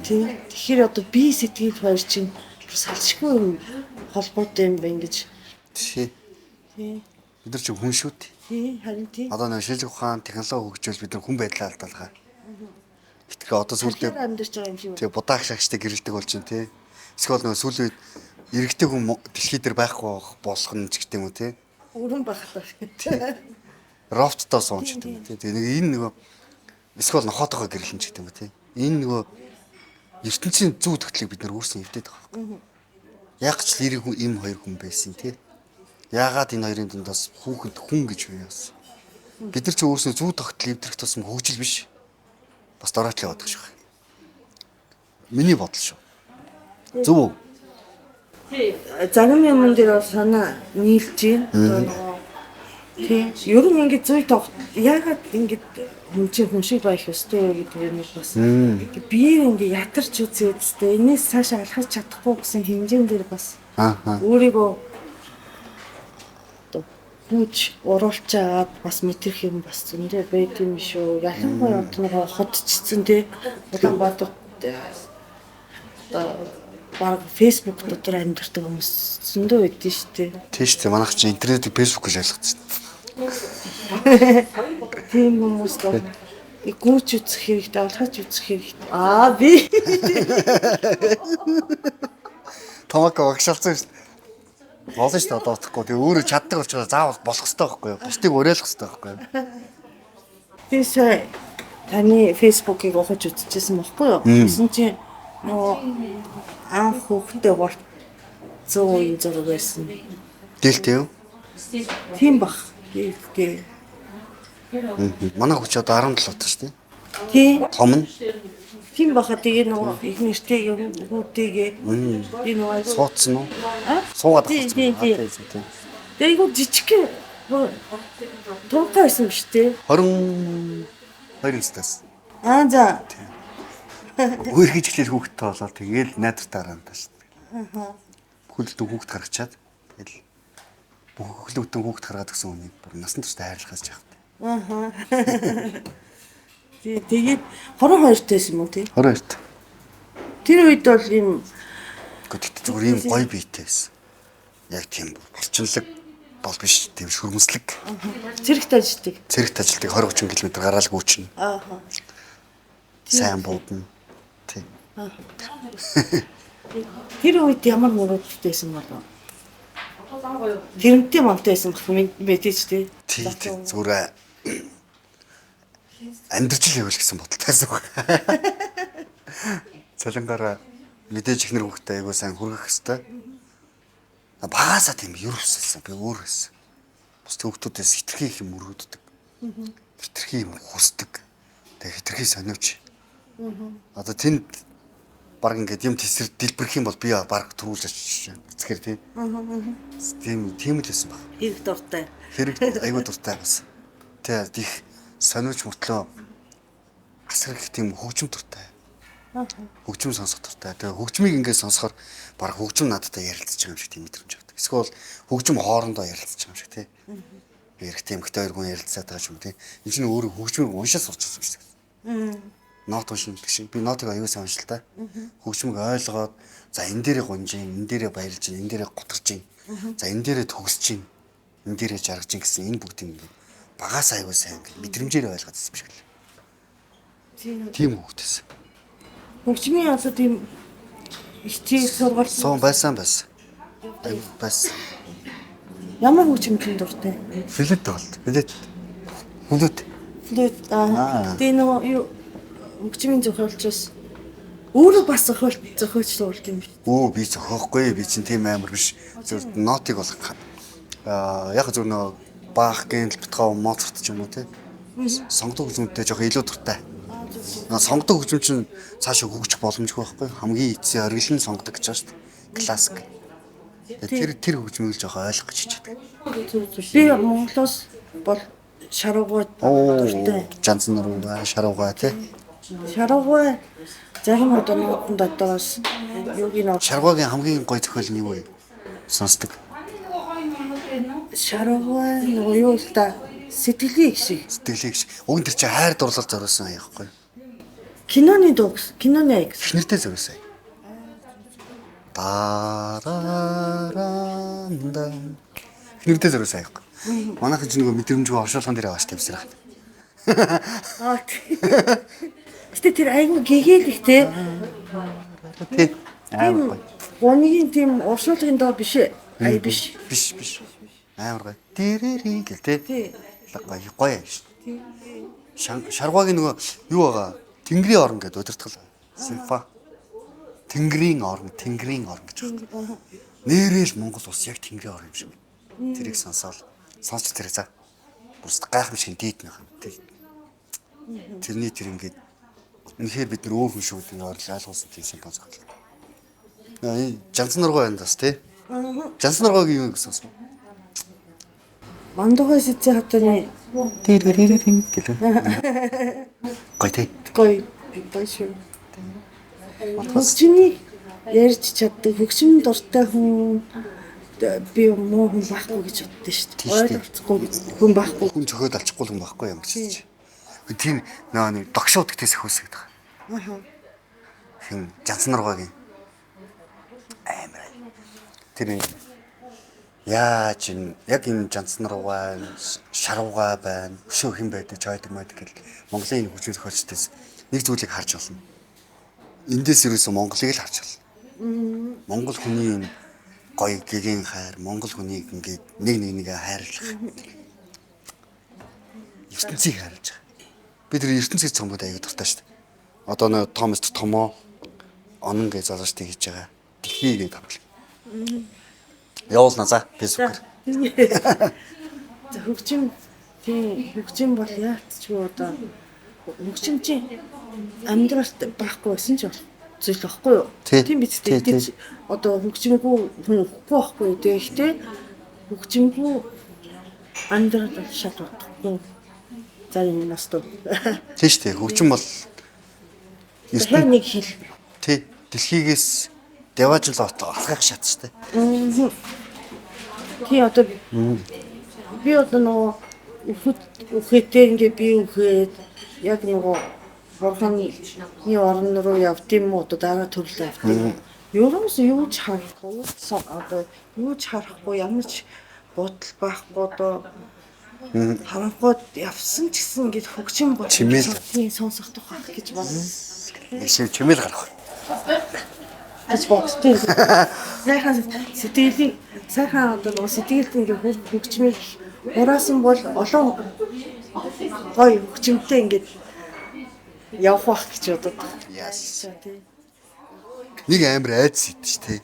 Тий. Тэгэхээр одоо бие сэтгэл хоёр чинь салшгүй юм холбоотой юм байна гэж. Тий. Тий. Бид нар чинь хүн шүү дээ. Тий, харин тий. Одоо нэг шилжих ухаан, технологи хөгжөөл бид нар хүн байдлаа алдалгаа. Итгэх одоо сүүлдээ амьдарч байгаа юм шиг. Тий, будаах шагштай гэрэлдэг бол чинь тий. Эсвэл нөгөө сүүлийн үед эрэгтэй хүн дэлхий дээр байхгүй болох нь ч гэдэг юм уу тий. Өрөн багтаа. Роботтой сууч гэдэг юм тий. Тэгээ нэг энэ нөгөө эсвэл нохоотойгоо гэрлэн ч гэдэг юм уу тий. Энэ нөгөө ертөнцийн зүү төгтлийг бид нар өөрсдөө эвдээд байгаа байхгүй. Яг ч л эрэг хүн им хоёр хүн байсан тий. Яагаад энэ хоёрын дундаас хүүхэд хүн гэж бий яасан. Бид нар ч өөрсдөө зүү тогтол эвдрэх тусам хөгжил биш. Бас дороотл яваад байгаа шүү. Миний бодол шүү. Зөв үү? Зарим юмн дээр бол санаа нийлж байна. Тий. Ер нь ингээд зүй тогт яагаад ингээд хүн чинь хүн шиг байх ёстой вэ гэдэг юм бас. Биеэр ингээд ятарч үзээ үстэй. Энээс цаашаа алхаж чадахгүй гэсэн хэмжээн дээр бас өөрийгөө одоо хүүж уруулчаад бас мэтрэх юм бас зөндөө байд юм шүү. Ялангуяа одоо нөгөө хотчсон тий. Улаанбаатар одоо баг Facebook дотор амьдардаг хүмүүс зөндөө байдэн шүү дээ. Тийм шүү дээ. Манайх чинь интернетийг Facebook гэж ойлгоцсон. Тийм хүмүүс бол гүйч үзэх хэрэгтэй, алхаж үзэх хэрэгтэй. Аа би Томако багшаалцсан шүү дээ. Болно шүү дээ одоо утгагүй. Тэгээ өөрөө чаддаг учраас заавал болох хэрэгтэй байхгүй юу? Бусдыг уриалах хэрэгтэй байхгүй юу? Би сая таны Facebook-ыг ухаж үзчихсэн байхгүй юу? Тэгсэн чинь нөгөө анх хүүхдээ болцсон үеийн зураг байсан. Дээлтэй юу? Тийм бах. Дээлтэй. Манай хүч одоо 17 таа шүү дээ. Тийм. Том нь. Тийм баха тэгээ нөгөө их нэртэй юм хүүтэйгээ би нөгөө Суудсан уу? Суугаад Тийм, авсан. тийм, тийм. Тэгээ айгу жижиг туунтай байсан биш үү? 22 настаас. Аа за. Өөр хийж эхлээл хүүхдтэй болоод тэгээл найдвартай харандаа шүү дээ. Бүхэлдэн хүүхд гаргачаад тэгэл бүхэлдэн хүүхд гаргаад гэсэн хүнийг бүр насан туршдаа хайрлахаас жаах. Аа. Тэгээд 22 тайсан юм уу тий? 22-т. Тэр үед бол ийм Гэхдээ зүгээр ийм гоё биетэй байсан. Яг тийм булчинлаг бол биш тийм шүрмэслэг. Цэрэгт ажилтдаг. Цэрэгт ажилтдаг 20 30 км гараал гүйчнэ. Аа. Сайн буудна. Тий. Тэр үед ямар мөрөөдөлтэй байсан болов? Тэрнтэй монтой байсан байх мэдээж тий. Тий, тий зүгээр амьдрч л явуул гэсэн бодолтой байсан баг. Цалингаараа мэдээж ихнэр хүүхдээ айгуу сайн хүргэх хэвээр. Багасаа тийм ер өсөлсөн. Би өөр байсан. Бус хүүхдүүдээс хитрхи их юм өргөддөг. Хитрхи юм хүсдэг. Тэгээ хитрхи сониуч. Одоо тэнд баг ингээд юм тесэр дэлбэрэх юм бол би баг төрүүлж очиж байна. Эцгээр тийм. Тийм тийм л байсан баг. Хэрэг дуртай. Хэрэг айгуу дуртай бас. Тэ их сониуч мөртлөө асар их тийм хөгжим дуртай. Хөгжим сонсох дуртай. Тэгээ хөгжмийг ингээд сонсохоор баг хөгжим надтай ярилцаж байгаа юм шиг тийм мэдрэмж авдаг. Эсвэл хөгжим хоорондоо ярилцаж байгаа юм шиг тий. Эрэгтэй эмэгтэй хоёр хүн ярилцаад байгаа юм тий. Энд чинь өөрөө хөгжмийг уншаад сурч байгаа юм шиг. Нот уншина гэх шиг. Би нотыг аюу сайн уншил та. Хөгжмийг ойлгоод за энэ дээрээ гунжин, энэ дээрээ баярлж, энэ дээрээ гутарж, за энэ дээрээ төгсөж, энэ дээрээ жаргаж гэсэн энэ бүгд ингээд багаас аюу сайн ингээд мэдрэмжээр ойлгоод ирсэн юм шиг л. Тийм хүүхдээс. Хөгжмийн одоо тийм хичээл сургалт Суун байсан байсан. Айгу бас Ямар хөгжимтэй дуртай? Flute болт. Flute. Flute. Flute аа. Тэгээ нөгөө юу хөгжмийн зохиолчоос өөрөө бас зохиолч дуулдаг юм биш. Өө би зохиохгүй, би чинь тийм амар биш. Зөв нотыг бол яг зөв нөгөө Бах, Гендл, Бетховен, Моцарт ч юм уу тий. Сонгодог хөгжмөдтэй жоох илүү дуртай. Сонгодог хөгжим чинь цаашаа хөгжих боломжгүй байхгүй. Хамгийн эцсийн оргил нь сонгодог гэж байгаа шүү дээ. Классик. Тэр хөгжмийг л жоох ойлгох гэж хичээдэг. Би Монголоос бол шаруугай дуртай. Жанцан нуруугаа, шаруугаа тий. Шаруугай зарим одоо нууданд одоо бас юуг нь Шаргуугийн хамгийн гоё зохиол нь юу вэ? Сонсдог. Шаруугай нөгөө юу л та сэтгэлийг шиг. Сэтгэлийг шиг. Уг нь тэр чинь хайр дурлал зориулсан аяхгүй. Киноны дуу, киноны аяг. Эхнэртэй зориулсан. Дарааранда. Эхнэртэй зориулсан аяхгүй. Манайхан ч нөгөө мэдрэмжгүй оршуулган дээр аваач тавьсан. Аа. Гэтэ тэр айгүй гэгээлэх те. Тий. Амар гоё. Гунигийн тийм уршуулгын доо биш ээ. Ая биш. Биш биш. Амар гоё. Дэрэрийн гэл те. Тий. Гоё гоё юм шин. Шаргуугийн нөгөө юу байгаа? Тэнгэрийн орон гэдэг удирдгал. Симфа. Тэнгэрийн орон, Тэнгэрийн орон гэж байна. Нэрэл Монгол улс яг Тэнгэрийн орон юм шиг. Тэрийг сонсоол. Сонсч тэр за. Бүрст гайхамшиг дийд нөх юм. Тэрний тэр ингээд үнэхээр бид нар өөр хүн шүү гэдэг ойлгуулсан тийм симфон зохиол. Энэ Жанцан нургой байна бас тий. Жанцан нургойгийн юу гэсэн юм? Мандугай сэцэн хатаны Тэр гэлээ. Гоё тий. Гоё гоё шүү. Хөгжмийг ярьж чаддаг, хөгжим дуртай хүн би муу хүн байхгүй гэж боддоо шүү дээ. Ойлголцохгүй хүн байхгүй. Хүн зөхиод алчихгүй хүн байхгүй юм гэж. Тийм нөө нэг догшууд гэдээс хөөс гэдэг. Аа. Хин Жанцан нургойгийн амар. Тэр яаж энэ яг энэ Жанцан нургой, шаруугай байна, өшөө хэн байдаг, чойдог майдаг гэл Монголын энэ хөгжим зохиолчдээс нэг зүйлийг харж болно. Эндээс ерөөсөө Монголыг л харж болно. Монгол хүний энэ гоё гэгээн хайр, Монгол хүнийг ингээд нэг нэг нэгээ хайрлах. Ертөнцийг хайрлаж байгаа. Би тэр ертөнцийн цомгод аяг дуртай шүү дээ. Одоо нөө Томас Томоо онон гэж залуучдыг хийж байгаа. Дэлхий гэж тавлаа. Явуулна за фэйсбүүкээр. За хөгжим тийм хөгжим бол яалтчгүй одоо хөгжим чинь амьдралд байхгүй байсан ч зүйл байхгүй юу? Тийм биз дээ. Гэж одоо хөгжимгүй хүн үхгүй байхгүй юу? Тэгэхдээ хөгжимгүй амьдрал шал утгагүй. За энэ нас дуу. Тийм шүү дээ. Хөгжим бол ертөнц нэг хэл. Тий. Дэлхийгээс даваажл алхах шат шүү дээ. Тий одоо би одоо нөгөө үхэтэй ингээ би үхээд яг нөгөө бурханы орон руу явд юм уу одоо дараа төрлөө явд юм. Ерөөс юу ч харахгүй одоо юу ч харахгүй ямар ч бодол байхгүй одоо харанхуйд явсан ч гэсэн ингээд хөгжим бол чимээл сонсох тухай гэж бодсон. Шиг чимээл гарах гэж боддیں۔ Сайхан сэтгэлийн сайхан одоо нөгөө сэтгэлд ингээд хөгжмийг хураасан бол олон гоё хөгжимтэй ингээд явах бах гэж бодод. Yes. Нэг амар айдас идэж тэ.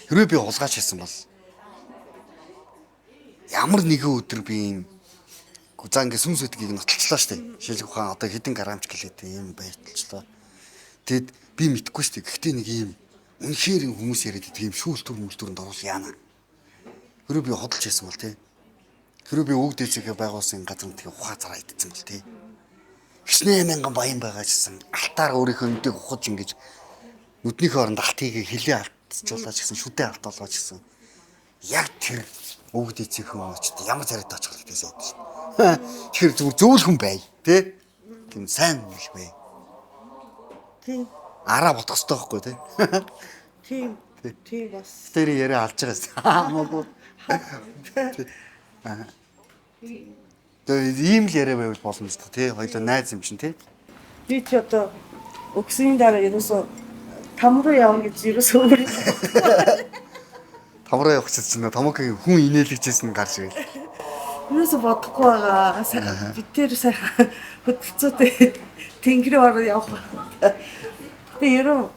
Хэрвээ би хулгайч хийсэн бол ямар нэгэн өдөр би юм за ингээд сүнс өдгийг нотолчлоо штэ. Шилэг ухаан одоо хэдэн грамч гэлээ юм баярлалчлаа. Тэгэд би мэдэхгүй штэ. Гэхдээ нэг юм үнэхээр юм хүмүүс яриад байдаг юм шүүлтүр мүлтүрэнд орвол яана. Хэрвээ би хөдөлж хийсэн бол тий. Хэрвээ би үг дээцэгээ байгуулсан газар нутгийн ухаа зараа идсэн бол тий. Хичнээн мянган баян байгаа гэсэн алтаар өөрийнхөө нүдийг ухаж ингэж нүднийхээ оронд алтыг хилээ алтчуулаач гэсэн шүдэ алтуулаач гэсэн яг тэр үг дээцэхэн очт ямар царайтай очих гэдгээс яддаг шүү. Тэгэхээр зүгээр зөөлхөн бай тий. Тийм сайн хүн л бай. Тийм. Араа бодох хэрэгтэй байхгүй тий. Тийм. Тийм бас. Тэр яриа алж байгаас. Хамаагүй. Тэгээ ийм л яриа байвал боломжтой тий. Хоёлоо найз юм чинь тий. Би чи одоо өгсөний дараа ерөөсөө там руу явна гэж ерөөсөө өөр. Том руу явах чинь Томокогийн хүн инээлгэжсэн нь гарч ирэл. Юусо бодохгүй байгаа. Бид тэр сайхан хөдөлцөөтэй тэнгэрийн ороо явах. Тэгээ ерөн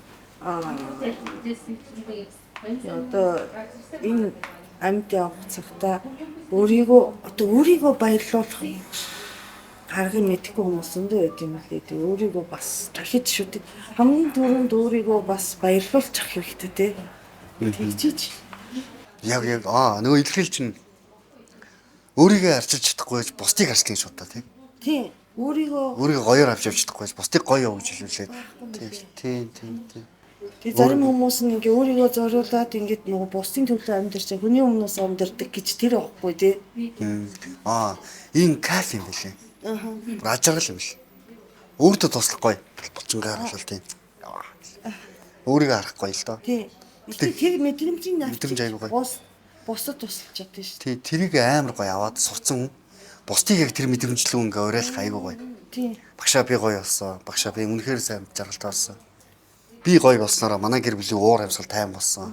одоо энэ амьд явах цагтаа өөрийгөө одоо өөрийгөө баярлуулах аргыг мэдэхгүй хүмүүс зөндөө байд юм лээ. Тэг өөрийгөө бас дахиж шүү дээ. Хамгийн түрүүнд өөрийгөө бас баярлуулчих хэрэгтэй те. Тэгжиж. Яг нөгөө илэрхийлж чинь өөрийгөө арчилж чадахгүй байж бусдыг арчлах гэж бодоо тий. Тийм. Өөрийгөө Өөрийгөө гоёор авч явж чадахгүй байж бусдыг гоё явуулж хэлүүлээд. Тийм тийм тийм. Тэг зарим хүмүүс нь ингээ өөрийгөө зориулаад ингээд нөгөө бусдын төлөө амьдарч хүний өмнөөс амьдардаг гэж тэр аахгүй тий. Аа, энэ кайф юм бэлээ. Аа. Ажаргал юм бэл. Өөртөө туслах гоё. Булчингаар бол тийм. Өөрийгөө харах гоё л доо. Тийм. Тэр мэдрэмжийн Мэдрэмж аягүй гоё. Бусдад тусалж чадсан шүү. Тий, тэрийг амар гоё аваад сурцсан хүн. Бусдыг яг тэр мэдрэмжлүү ингээ уриалах аягүй гоё. Тийм. Багшаа би гоё болсон. Багшаа би үнэхээр сайн жаргалтай болсон. Би гоё болсноороо манай гэр бүлийн уур амьсгал тайван болсон.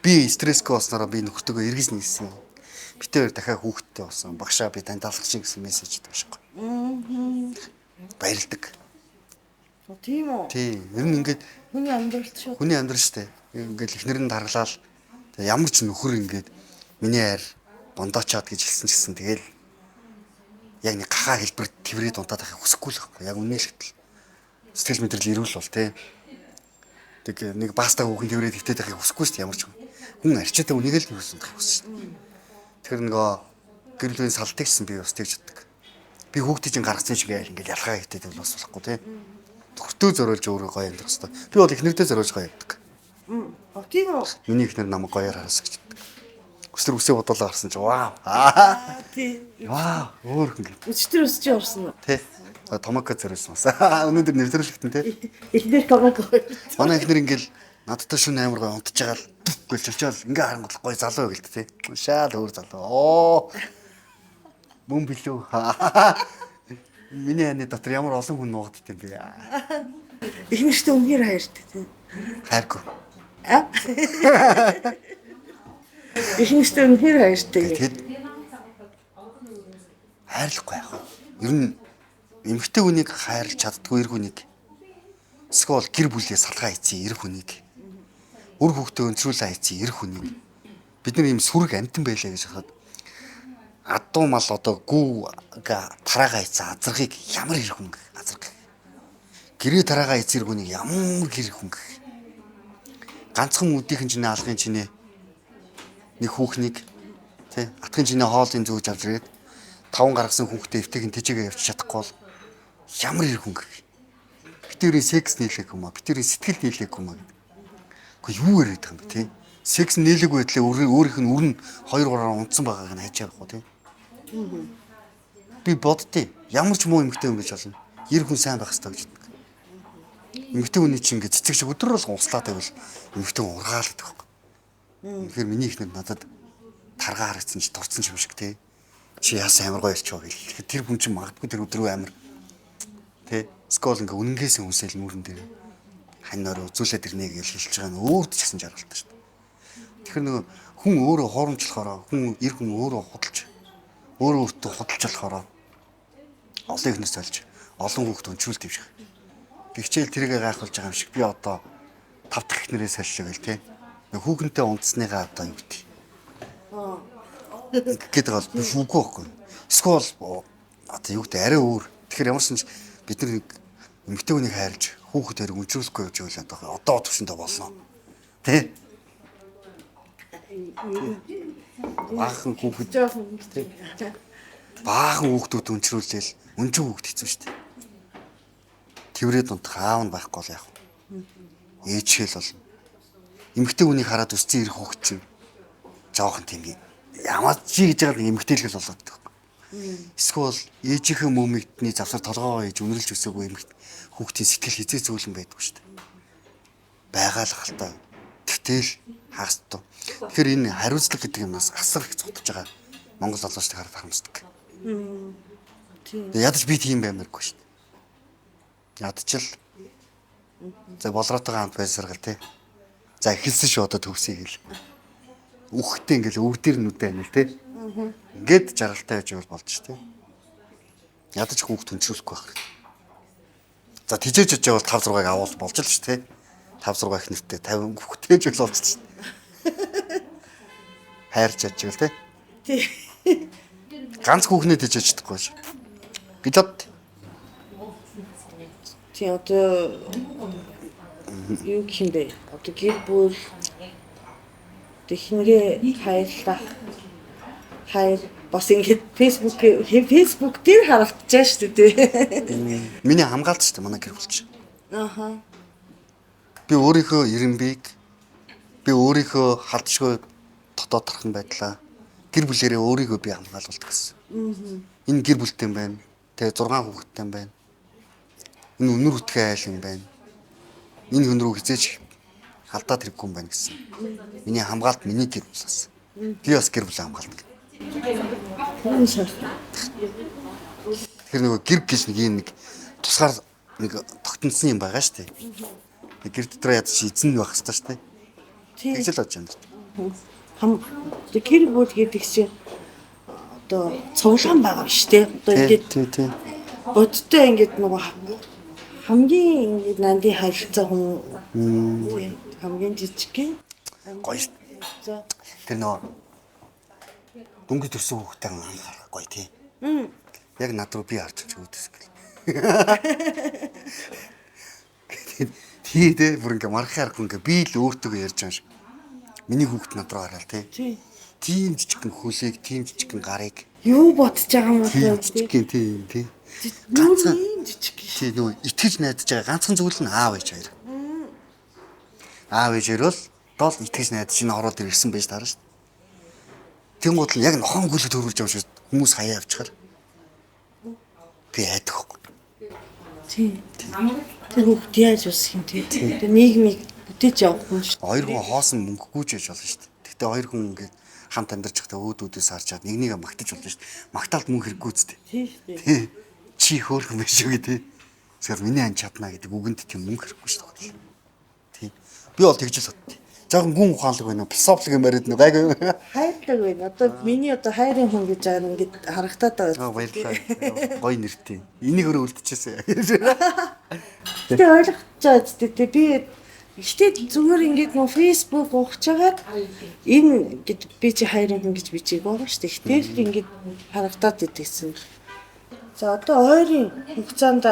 Би стрессгүй болсноороо би нөхөртөөгөө эргэж нийлсэн. Битээр дахиад хүүхэдтэй болсон. Багшаа би танд алхах чинь гэсэн мессеж өгдөг шээ. Баярлдаг. Тийм үү? Тий. Ер нь ингээд хүний амьдралд шүү. Хүний амьдрал шүү дээ. Ингээд эхнэр нь таргалаад ямар ч нөхөр ингээд миний хайр бондоочоод гэж хэлсэн ч гэсэн тэгэл яг нэг гахаа хэлбэр тэврээд унтаад байхыг хүсэхгүй л байхгүй. Яг үнэ л гэтэл. Сэтгэл мэдрэл эрүүл бол тий. Тэг нэг баста хүүхэн тэврээд хөвтөд байхыг хүсэхгүй шүү дээ ямар ч хүн. Хүн арчаатай үнийг л хүссэн байх хүссэн шүү дээ. Тэр нөгөө гэр бүлийн салтыг гэсэн би бас тэгж боддог. Би хүүхдийн чинь гаргацсан шиг айл ингээд ялгаа хийхдээ бол бас болохгүй тий. Төгтөө зориулж өөрөө гоё амьдрах хэрэгтэй. Би бол эхнэрдээ зориулж гоё явдаг. Тийм үү? Миний эхнэр намайг гоёор хараасан гэж боддог. Өстөр үсээ бодуулаа гарсан чи вау. Аа. Тий. Вау, өөр хүн гэ. Өчтөр өсч орсон уу? Тий. Томоко зориулсан бас. Өнөөдөр нэвтрүүлэгтэн тий. Эхнэр Томоко. Манай эхнэр ингээл надтай шүн амар гоё унтж байгаа л гэлж очиод ингээ харангуут гоё залуу гэлт тий. Шаал өөр залуу. Оо. Мөн билүү. Миний аны дотор ямар олон хүн нуугдд юм бэ? Эхнэртэй үнээр хайртай тий. Хайргүй. Аа. Эхнэртэй үнээр хайртай. Тэгэд хайрлахгүй яах вэ? Ер нь эмэгтэй хүнийг хайрлаж чаддгүй эр хүнийг эсвэл гэр бүлээ салгаа хийцэн эр хүнийг үр хүүхдээ өнцрүүлээ хийцэн эр хүнийг бид нар ийм сүрэг амтан байлаа гэж хахад адуу мал одоо гүү тараага хийцэн азаргыг ямар эр хүн гэх азарга гэрээ тараага хийцэн эр хүнийг ямар гэр хүн гэх ганцхан үдийнхэн чинээ алгын чинээ нэг хүүхнийг тий атгын чинээ хоолын зүүж авч ирээд таван гаргасан хүүхдээ эвтэйхэн тэжээгээ явчих чадахгүй бол ямар эр хүн гэх. Битэрийн секс нийлээг юм аа. Битэрийн сэтгэл нийлээг юм аа гэдэг. Гэхдээ юу яриад байгаа юм бэ тий? Секс нийлээгүй байдлаа өөрийнх нь үр нь 2 3-аар унтсан байгааг нь хайж явах уу тий? Би боддیں۔ Ямар ч муу эмэгтэй хүн гэж болно. Эр хүн сайн байх ёстой гэж боддог. Эмэгтэй хүний чинь ингэ цэцэг шиг өдөр болгон услаад байвал эмэгтэй хүн ургаал гэдэг байхгүй. Үнэхээр миний эхнэр надад таргаа харагдсан чи дурдсан юм шиг тий. Чи яасан амар гоё ярьчих вэ гэл. Тэр хүн чинь магадгүй тэр өдрөө амар тий. Скол ингээ үнэнгээсээ үнсэл нүрэн дээр хань нөр үзүүлээд ирнэ гэж хэлж байгаа нь өөрт ч гэсэн жаргалтай шүү дээ. Тэгэхээр нөгөө хүн өөрөө хуурамчлахаараа хүн эр хүн өөрөө худалж өөрөө өөртөө худалж болохоор олон ихнэр сольж олон хүүхд өнчрүүл дэвших. Би хичээл тэрийгэ гайхуулж байгаа юм шиг би одоо тав дахь ихнэрээ солилоо гэл тий. Хүүхэнтэй унтсныгаа одоо юу гэдэг. Гэдэг бол биш үгүй байхгүй. Эсвэл одоо юу гэдэг арай өөр. Тэгэхээр ямар ч юм бид нар эмэгтэй хүнийг хайрлж хүүхэд хэрэг өнчрүүлэхгүй явж байвал одоо төвшөндөө болно. Тэ? Баахан хүүхэд баахан хүүхдүүд өнчрүүлээл өнжин хүүхд хэцүү шүү дээ. Тэврээд унтах аав нь байхгүй бол яах вэ? Ээжхэл болно. Эмэгтэй хүнийг хараад өссөн ирэх хүүхд чинь жоохон тийм ямар чи гэж байгаа нэг эмэгтэйлгэл болоод байдаг. Эсвэл ээжийнхээ мөмигдний завсар толгоогоо ээж үнэрлж өсөөгүй эмэгт хүүхдийн сэтгэл хизээ зөөлөн байдгүй шүү дээ. Байгаа л хальтаа. Тэгтэл хагас дутуу. Тэгэхээр энэ хариуцлага гэдэг юмнаас асар их зодож байгаа Монгол залуучдыг хараад харамсдаг. Тийм. Ядаж би тийм баймаргүй шүү дээ. Ядаж л за болроотойгоо хамт байсаргал тий. За эхэлсэн шүү одоо төгсөе гэл. Үхтэй ингээл өвдөр нүдэ анил тий. Ингээд жаргалтай байж байвал болж тий. Ядаж хүүхд түнчрүүлэхгүй байх хэрэгтэй. За тижээж очиж бол 5 6-ыг авал болж л ш тий. 5 6 их нэртэй 50 хүүхдтэй ч болж ш. Хайрч чадчихвал тий. Тий. Ганц хүүхнээ тижээж чадахгүй ш. Гэж бод. Тий, одоо юу гэх юм бэ? Одоо гэр бүл тэхнэрээ хайрлах хайр бас ингээд Facebook дээр харагдчихаа шүү дээ. Миний хамгаалт шүү дээ манай гэр бүл чинь. Аха. Би өөрийнхөө ирэмбийг би өөрийнхөө халдшгүй дотоод тархан байдлаа гэр бүлэрээ өөрийгөө би хамгаалуулдаг гэсэн. Энэ гэр бүлтэй юм байна. Тэгээ 6 хүүхэдтэй юм байна. Энэ үнэр үтгэн айл юм байна. Энэ хүн рүү хизээч халдаад хэрэггүй юм байна гэсэн. Миний хамгаалт миний гэр бүл бас. Би бас гэр бүлээ хамгаалдаг. Хүн сайхан. Тэр нөгөө гэр гэж нэг юм нэг тусгаар нэг тогтносон юм байгаа шүү дээ. Гэр дотор ядаж эзэн байх хэрэгтэй шүү дээ. Тий. Тэгж л бодож амьдарч. Хам одоо гэр бүл гэдэг чинь одоо цуглаан байгаа биш тий. Одоо ингээд Тий, тий. бодтой ингээд нөгөө хамгийн ингээд нандин харилцаа хүн хамгийн жижиг Гоё шүү. За. Тэр нөгөө дөнгөж төрсөн хүүхдээ анхаарах гоё тий. Яг над руу би харж ч үүдээс гэл. Тий, тий, бүр ингээ мархах аргагүй ингээ би л өөртөө ярьж байгаа юм шиг. Миний хүүхд над руу хараад тий. Тий. Тийм жижигхэн хөлийг, тийм жижигхэн гарыг, Юу бодож байгаа юм тийм бол тий. жижигхэн тийм тий. Нүр Ганцхан ийм жижиг. тий нөгөө итгэж найдаж байгаа ганцхан зүйл нь аав ээж хоёр. Аав ээж хоёр бол дол итгэж найдаж энэ ороод ирсэн байж таарна шүү дээ. Тэнгууд л яг нохоон гүйлэг төрүүлж байгаа юм шиг хүмүүс хаяа авчихаар. Би айдаг хгүй. Тий. Тэр хүүхд яаж үсэх юм тий. Тэр нийгмийг бүтээж явах юм шүү. Хоёр хүн хоосон мөнгөгүй ч байж болно шүү дээ. Гэхдээ хоёр хүн ингээд хамт амьдарч байхдаа өөд өөдөөс харж чад нэг нэгэ магтаж болно шүү дээ. Магтаалд мөнгө хэрэггүй үсттэй. Тий шүү дээ. Тий. Чи хөөрхөн биш үү гэдэг. Эсвэл миний ан чадна гэдэг үгэнд тийм мөнгө хэрэггүй шүү дээ. Тий. Би бол тэгж л боддیں۔ Жаахан гүн ухаанлаг байна уу? Философик юм яриад нэг гайгүй. Хайрлаг байна. Одоо миний одоо хайрын хүн гэж байгаа ингээд харагтаад байгаа. Аа баярлалаа. Гоё нэртэй. Энийг өөрөө үлдчихсэн. Гэтэ ойлгож байгаа зү тэ би гэтэ зүгээр ингээд нөө Facebook ухаж хагаад энэ ингээд би чи хайрын хүн гэж бичээг байгаа шүү дээ. Гэтэл ингээд харагдаад идэгсэн. За одоо ойрын хугацаанд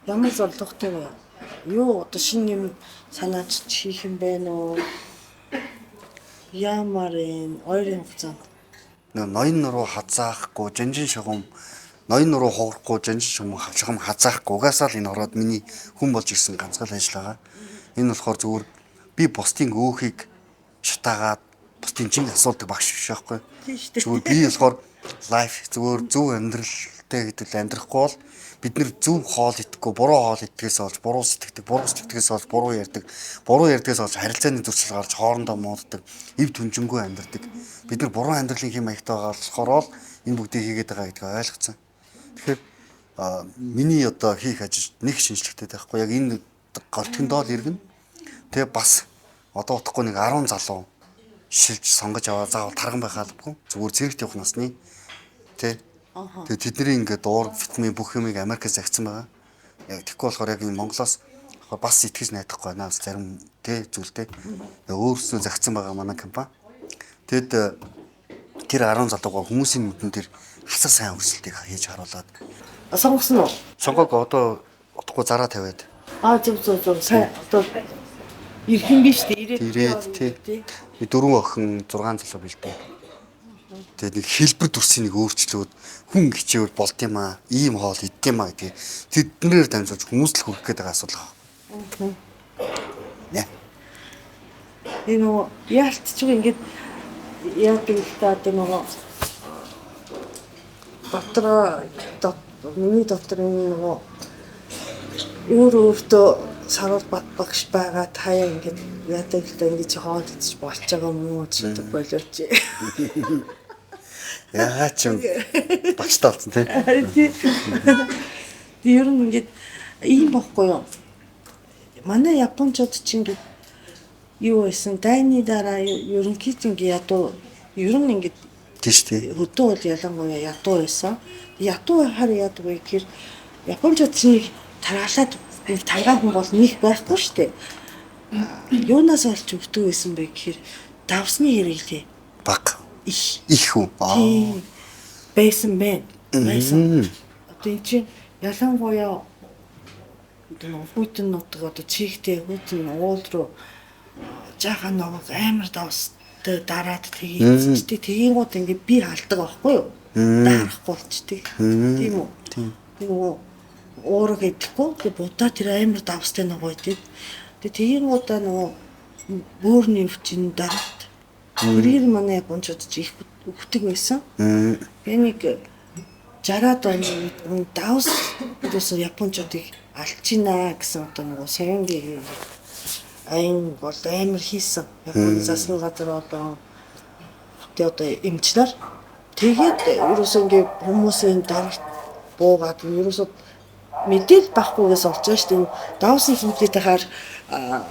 ямар зорилготой вэ? Юу одоо шинэ юм санаач хийх юм байна уу? Ямар энэ ойрын хугацаанд Нөө ноён нуруу хазаахгүй, жанжин шугам ноён нуруу хугарахгүй, жанжин шугам хазаахгүй. Угаасаа л энэ ороод миний хүн болж ирсэн ганцхан л ажил байгаа. Энэ болохоор зүгээр би бусдын өөхийг шатаагаад бусдын чин асуудаг багш биш байхгүй. Тийм шүү дээ. Зүгээр би болохоор life зүгээр зөв амьдралтай гэдэг л амьдрахгүй бол бид нэр зөв хоол идэхгүй, буруу хоол иддгээс олж буруу сэтгэдэг, буруу сэтгэдгээс олж буруу ярьдаг, буруу ярьдгээс олж харилцааны зөрчил гарч хоорондоо мууддаг, эв түнжингүй амьдардаг. Бид нар буруу амьдралын хэм маягтай байгаа болохоор л энэ бүгдийг хийгээд байгаа гэдгийг ойлгоцсон. Тэгэхээр миний одоо хийх ажил нэг шинжлэхтэй байхгүй яг энэ голтгондоо л иргэн. Тэгээ бас одоо утгагүй нэг 10 залуу шилж сонгож аваа заавал тарган байх албагүй. Зүгээр цэрэгт явах насны тий. Тэгээ тэдний ингээд дуур витамин бүх юмыг Америкээс загцсан байгаа. Яг тэгэхгүй болохоор яг энэ Монголоос бас итгэж найдахгүй байна. Бас зарим тий зүйлтэй. Өөрсдөө загцсан байгаа манай компани. Тэгэд тэр 10 залуугаа хүмүүсийн нүдэн дээр хасар сайн өрсөлтийг хийж харуулад сонгосон уу? сонгог одоо утгагүй зараа тавиад А зөв зөв зөв сайн одоо ирэх юм биш үү? Ирээд ирээд тий. Дөрвөн охин 6 залуу бэлдээ. Тэгээд нэг хэлбэр дүрсийг нэг өөрчлөөд хүн хичээвэл болд юм аа, ийм хоол идд юм аа гэдгийг тэднээр дамжуулж хүмүүст л хүргэх гээд байгаа асуудал байна. Нэ. Энэ нөгөө яалтчгүй ингээд яадаг л та одоо нөгөө дотор миний дотор энэ нөгөө өөр өөртөө саруул бат багш байгаа таяа ингээд яадаг л та ингээд чи хоол идэж болж байгаа юм уу гэдэг болооч. Яа ч юм багштай болсон тий. Тий. Тэг ер нь ингээд ийм бохгүй юу? Манай японочууд чи ингээд Юу байсан дайны дараа ерөнхийдөө ингээ ядуу ер нь ингээд Тийм шүү дээ. Хөдөө бол ялангуяа ядуу байсан. Ядуу байхаар яадаг вэ гэхээр японочууд чинь таргалаад нэг таргаа хүн бол нэг байхгүй шүү дээ. Юунаас олж өгдөг байсан бэ гэхээр давсны хэрэглээ. Баг. Их. Их үү? Аа. Байсан бэ. Байсан. Одоо эн чинь ялангуяа одоо хүйтэн нутаг одоо чигтэй хүйтэн уул руу жаахан ногоог амар давстай дараад тгийцдэг. Тгийгүүд ингээ би халдаг байхгүй юу? Дарахгүй болчдөг. Тийм үү? Тийм. Нөгөө уураг идэхгүй. Тэг будаа тэр амар давстай ногоо идэв. Тэг тгийгүүдээ нөгөө бөөрийн өвчин даралт. Тэрээр манай японочууд ч их өгдөг байсан. Би нэг 60-аад оны үед давс ерөөсөө японочуудыг алчина гэсэн одоо нөгөө савингийн аян бол амар хийсэн. Японы засгийн газар болон тэ одоо эмчлэр тэгээд ерөөсөө ингээ хүмүүсийн даралт буугаад ерөөсөө мэдээл байхгүйгээс олж байгаа шүү дээ. Давсын хэмжээтэй хаар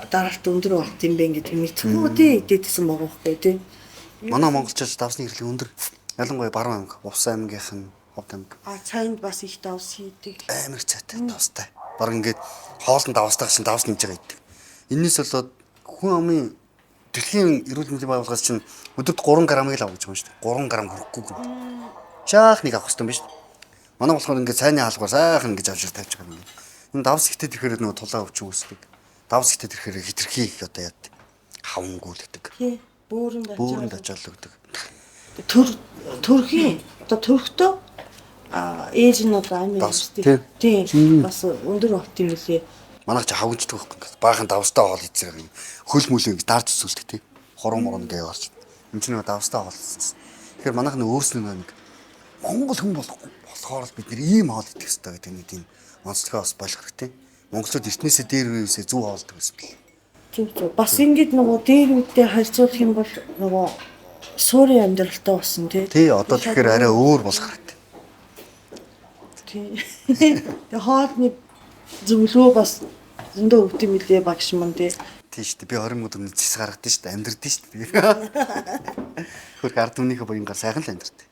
даралт өндөр болт юм бэ гэдэг мэдхгүй тий идэдсэн байгаа байхгүй тий. Манай монголчууд давсны хэрэглээ өндөр. Ялангуяа Баруун аймаг, Увс аймгийнх нь Ховд аймаг. А цайнд бас их давс хийдэг. Амар цайтай давстай. Бараг ингээд хоолнд давстай гэсэн давс нэмж байгаа идэг. Эннээс болоод хүн амын дэлхийн эрүүл мэндийн байгууллагаас чинь өдөрт 3 грамыг л авах гэж байгаа юм шүү дээ. 3 грам хүрэхгүй юм. Жаах нэг авах хэрэгтэй юм байна шүү дээ. Манай болохоор ингээд цайны хаалгаар сайхан ингэж авч тавьж байгаа юм. Энэ давс ихтэй ирэхээр нөгөө тулаа өвчин үүсдэг. Давс ихтэй ирэхээр хитрхи их одоо яад хавангуулдаг. Тий. Бөөрөнд Бөөрөнд ачаалагддаг. Төр төрхийн одоо төрхтөө а ээж нь одоо амин юмстэй. Тийм. Бас өндөр болт юм лээ. Манайх чи хавгаждаг байхгүй ингээд баахан давстай хоол идсэн юм. Хөл мүлээ ингэж дарж зүсэлдэг тий. Хуран муран ингээ яваарч. Энд чинь нөгөө давстай хоол идсэн. Тэгэхээр манайх нь өөрснөө нэг Монгол хүн болохгүй болохоор л бид нэр ийм хоол идэх ёстой гэдэг нэг тийм онцлогоо бас болох хэрэгтэй. Монголчууд эртнээсээ дээр үеэсээ зөв хоолдог байсан бэл. Тийм тийм. Бас ингэж нөгөө дээр үедээ харьцуулах юм бол нөгөө суурийн амьдралтай болсон тий. Тий, одоо тэгэхээр арай өөр болох хэрэгтэй. Тий. Тэгээ хоолны зөвлөгөө бас зөндөө өгд юм лээ багш мөн тий. Тий шүү дээ. Би 20 өдөр цэс гаргадсан шүү дээ. Амьдрдээ шүү дээ. Хөрх ард түмнийхээ буянгаар сайхан л амьдрдээ.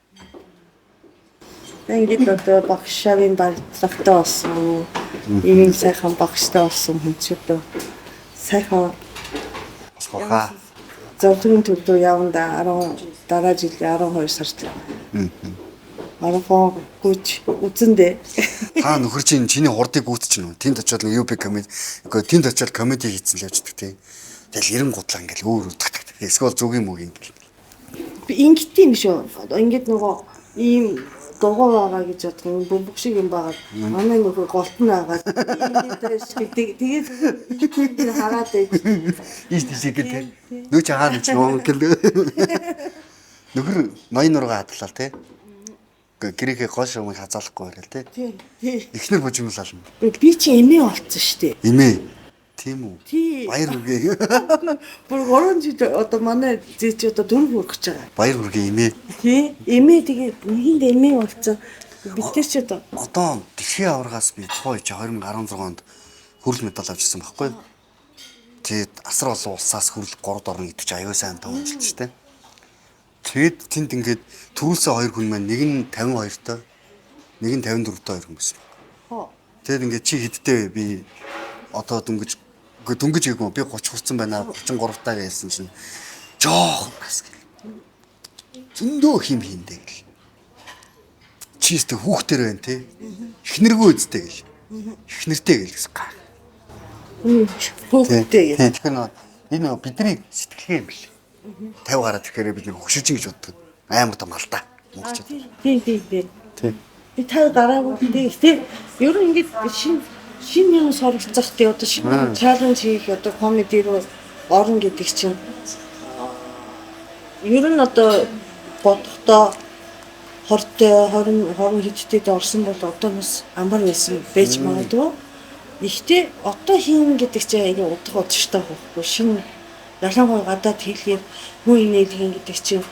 Ингээд одоо багш шавын барилгатай болсон. Ийм сайхан багштай болсон хүн чи одоо сайхан болох хаа. Зовлон төлөө явна да 10 дараа жилийн 12 сард. Марафон гүйж үзэндээ. Та нөхөр чинь чиний хурдыг гүйцэж чинь үү? Тэнд очиод нэг UB комеди, үгүй тэнд очиод комеди хийцэн л явждаг тий. Тэгэл 90 гутлаа ингээл өөр өөр таг таг. Эсвэл зүг юм уу ингээл. Би ингэт юм шүү. Ингээд нөгөө ийм дугуй байгаа гэж бодох юм бөмбөг шиг юм байгаа. Манай нөхөр голт нь агаад ингээд байж тэгээд ингээд хараад байж. Ийш тийш гэл тий. Нөө чи хаана ч нөө гэл. Нөхөр ноён нургаа хадгалаа тий. Гэрээхээ гол шумыг хазаалахгүй байрал тий. Тий. Эхнэр бужигнуулална. Би чи эмээ болцсон шүү дээ. Эмээ. Тийм үү? Тий. Баяр хүргэе. Бүр 3 жил одоо манай зээ чи одоо 4 хүрэх гэж байгаа. Баяр хүргэе эмээ. Тий. Эмээ тэгээд нэгэнд эмээ болцсон. Бид тэр чи одоо Одоо дэлхийн аваргаас би тухайн үе чи 2016 онд хүрэл медаль авчихсан байхгүй юу? Тэгээд асар олон улсаас хүрэл 3 орно гэдэг чи аюу сайн тооцолж штэ. Тэгээд тэнд ингээд төрүүлсэн хоёр хүн маань нэг нь 52-той, нэг нь 54-той хоёр хүн байсан. Хоо. Тэгээд ингээд чи хэдтэй вэ? Би одоо дөнгөж үгүй дөнгөж гээгүй би 30 хүрсэн байна 33 таа гэсэн чинь жоох бас гэл. Зөндөө хим хийндэ гэл. Чи өстө хүүхдэр байна те. Эхнэргүй үсттэй гэл. Эхнэртэй гэл гэсэн гай. Хүүхдтэй гэл. Тий, тэгэхээр нөө энэ нөө бидний сэтгэлгээ юм бэл. 50 гараад ирэхээр бид нэг хөшөж гэж боддог. Амар том алдаа. Монголчууд. Тий, тий, тий. Тий. Би та гараагүй тий. Гэтэ ер нь ингээд шин юм суралцах тий одоо шинэ чаленж хийх одоо комеди руу орно гэдэг чинь ер нь одоо бодохдоо 20-той 20 20 хэдтэд орсон бол одоо бас амар байсан байж магадгүй. Ихтэй одоо хийн гэдэг чинь аягүй утга учиртай байхгүй шинэ ялангуяа гадаад хэлээр хүн инээлгэн гэдэг чинь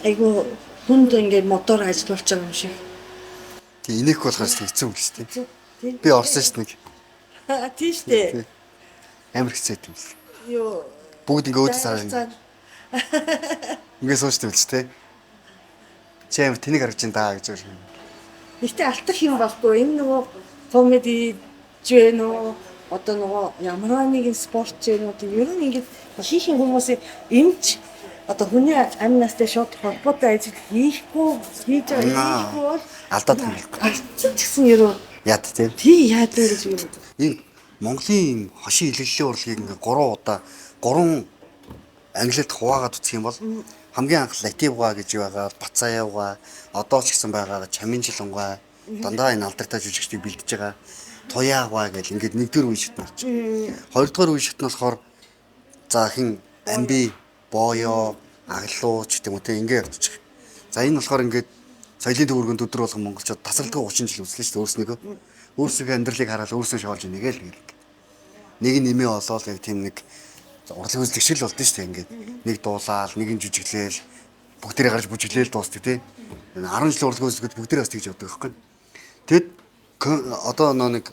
аягүй хүнд ингээд мотор ажиллуулж байгаа юм шиг. Тий, инех болохоор хэцүү юм л тий. Тий. Би орсон шүү нэг. Тийм шүү дээ. Амар хэцүү юм л. Юу Бүгд ингээ өөдөөс харж ингээ. Ингээ сууж тавилч те. Чи амар тэнийг харж ин даа гэж байна. Гэтэ алтах юм байхгүй. Энэ нөгөө комеди ч вэ нөө одоо нөгөө ямар нэгэн спорт ч вэ нөө тийм ер нь ингээд хийх юм хүмүүсийн эмч одоо хүний амь настай шууд холбоотой ажил хийхгүй хийж байгаа хийхгүй бол Алдаад юм байхгүй. Алдсан ч гэсэн ер нь Яд те. тий яадаг гэж би боддог. Энэ Монголын хошин илэглэлийн урлагийг ингээ 3 удаа 3 англид хуваагаад үзэх юм бол хамгийн анх лативга гэж байгаа, бацаявга, одоо ч гэсэн байгаа чаминжиланга, дандаа энэ алдартай жүжигчдийг бэлдэж байгаа. Туяага гэл ингээд нэгдүгээр үе шатны орч. Хоёрдугаар үе шатны болохоор за хин амби, боёо, аглуу ч гэдэг юм уу те ингээ явчих. За энэ болохоор ингээд соёлын төвөргөнд өдөр болгон монголчууд тасралтгүй 30 жил үзлээ шүү дээ өөрснийгөө. Өөрсдийнхөө амьдралыг хараад өөрсөө шоолж нэгээл гэл. Нэг нь нэмээ олоол яг тийм нэг урлаг үзлэг шиг л болдсон шүү дээ ингээд. Нэг дуулаал, нэг нь жүжиглээл, бүгдээрээ гарч бүжиглээл дуустдаг тий. 10 жил урлаг үзлэгэд бүгдээрээ бас тэгж явдаг байхгүй. Тэгэд одоо нэг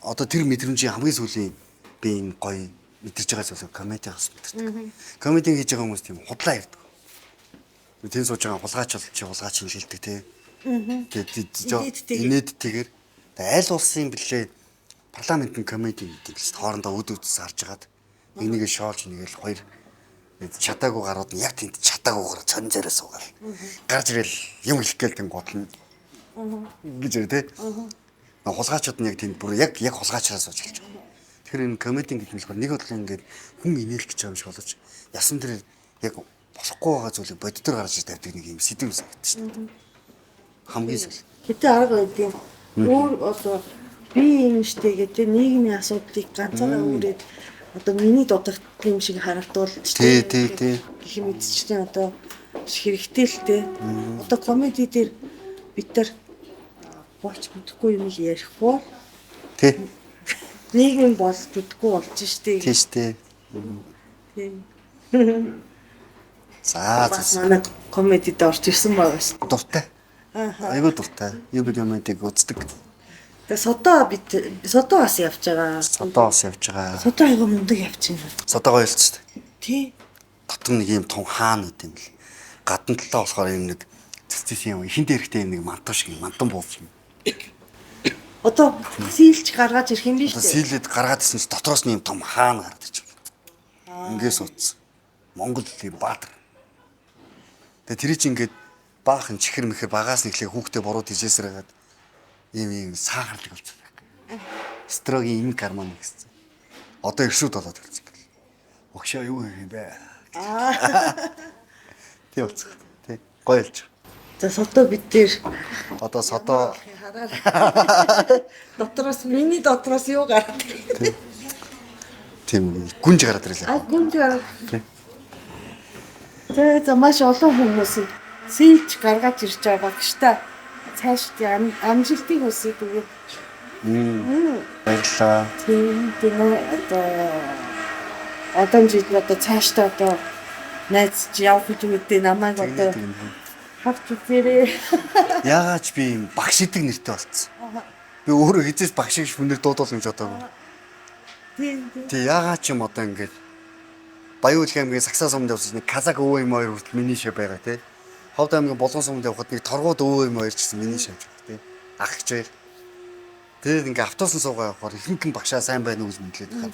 одоо тэр мэдрэмжийн хамгийн сүүлийн би энэ гоё мэдэрч байгаа зүйл комеди бас мэдэрдэг. Комеди хийж байгаа хүмүүс тийм худлаа ярьдаг. Тэн сууж байгаа хулгайч бол чи хулгайч юм шилдэг тий. Тэгээд инээдтэйгээр аль улсын блээ парламент нь комеди гэдэг л хоорондоо үд үдс харж хагаад нэг нэгэ шоолж нэгэл хоёр чадаагүй гарууд нь яг тэнд чадаагүй гараа цон зээрээ суугаал. Гарч ирэл юм хэлэх гээл тэн гутал гэж ирээ тий. Хулгайчууд нь яг тэнд бүр яг яг хулгайчраа сууж эхэлж байгаа. Тэгэхээр энэ комеди гэдэг нь болохоор нэг бодлоо ингээд хүн инээлэх гэж байгаа юм шиг боловч ясан дээр яг болохгүй байгаа зүйлийг боддоор гаргаж тавьдаг нэг юм сэдв санагдчих шүү дээ. Хамгийн сүүл. Гэтэ арга байдیں۔ Өөр одоо би юм штэ гэдэг нийгмийн асуудлыг ганцаараа үүрээд одоо миний дутагдсан юм шиг харагдвал тий тий тий гэх мэтчилэн одоо хэрэгтэй л те. Одоо комеди дээр бид нар болж мэдэхгүй юм л ярихгүй. Тий. Нийгэм болж мэдэхгүй болж штэ. Тий штэ. Тийм. За бас манай комедид орж ирсэн байгаа шүү. Дуртай. Айгуу дуртай. Юу би комедиг үздэг. Тэгээ содоо бид содоо бас явж байгаа. Содоо бас явж байгаа. Содоо айгуу мундаг явж байна. Содоо гоё л ч. Тий. Дотор нэг юм тун хаан гэдэг юм л. Гадна талаа болохоор юм нэг цэцэс юм ихэн дээрхтэй юм нэг мантуу шиг мантан буув юм. Одоо сийлж гаргаж ирэх юм биш үү? Сийлээд гаргаад ирсэн чинь дотроос нь юм том хаан гараад ирж байна. Ингээ суудсан. Монгол юм баатар. Тэгээ тэр чинь ингээд баахан чихэр мэхэр багаас нэхлээ хүүхдээ буруу тийжээсэр хагаад ийм ийм сахарлаг болсон байх. Строгийн им карман гэсэн. Одоо иршүүд болоод ирсэн гэл. Огшоо юу юм бэ? Тий болцсон. Тий. Гоё ялж. За содоо бид дээр Одоо содоо дотроос миний дотроос юу гараад ирэх. Тийм гүнж гараад ирлээ. А гүнж гараад. За за маш олон хүмүүс сэлж гаргаж ирж байгаа багштай цааш амжилтыг хүсье тэгээд. Баярлалаа. Тийм тийм одоо одоо жил одоо цаашдаа одоо найз чи явах гэж мэдээ намайг одоо харж үзээрэй. Яагаад ч би юм багш идэг нэртэй болцсон. Би өөрөө хизээс багш шиг хүнээр дуудуулна гэж бодоагүй. Тийм тийм. Тий яагаад ч юм одоо ингээд Баян-Үлэг аймгийн Сагсаа сумд явсан нэг казак өвөө юм хоёр хүртэл миний шив байгаа тий. Ховд аймгийн Булган сумд явхад нэг торгууд өвөө юм хоёр ч гэсэн миний шивж байгаа тий. Ах гэж хоёр. Тэгээд ингээ автобусан суугаа явахаар ихэнх нь багшаа сайн байна уу гэж мэдлээд хаад.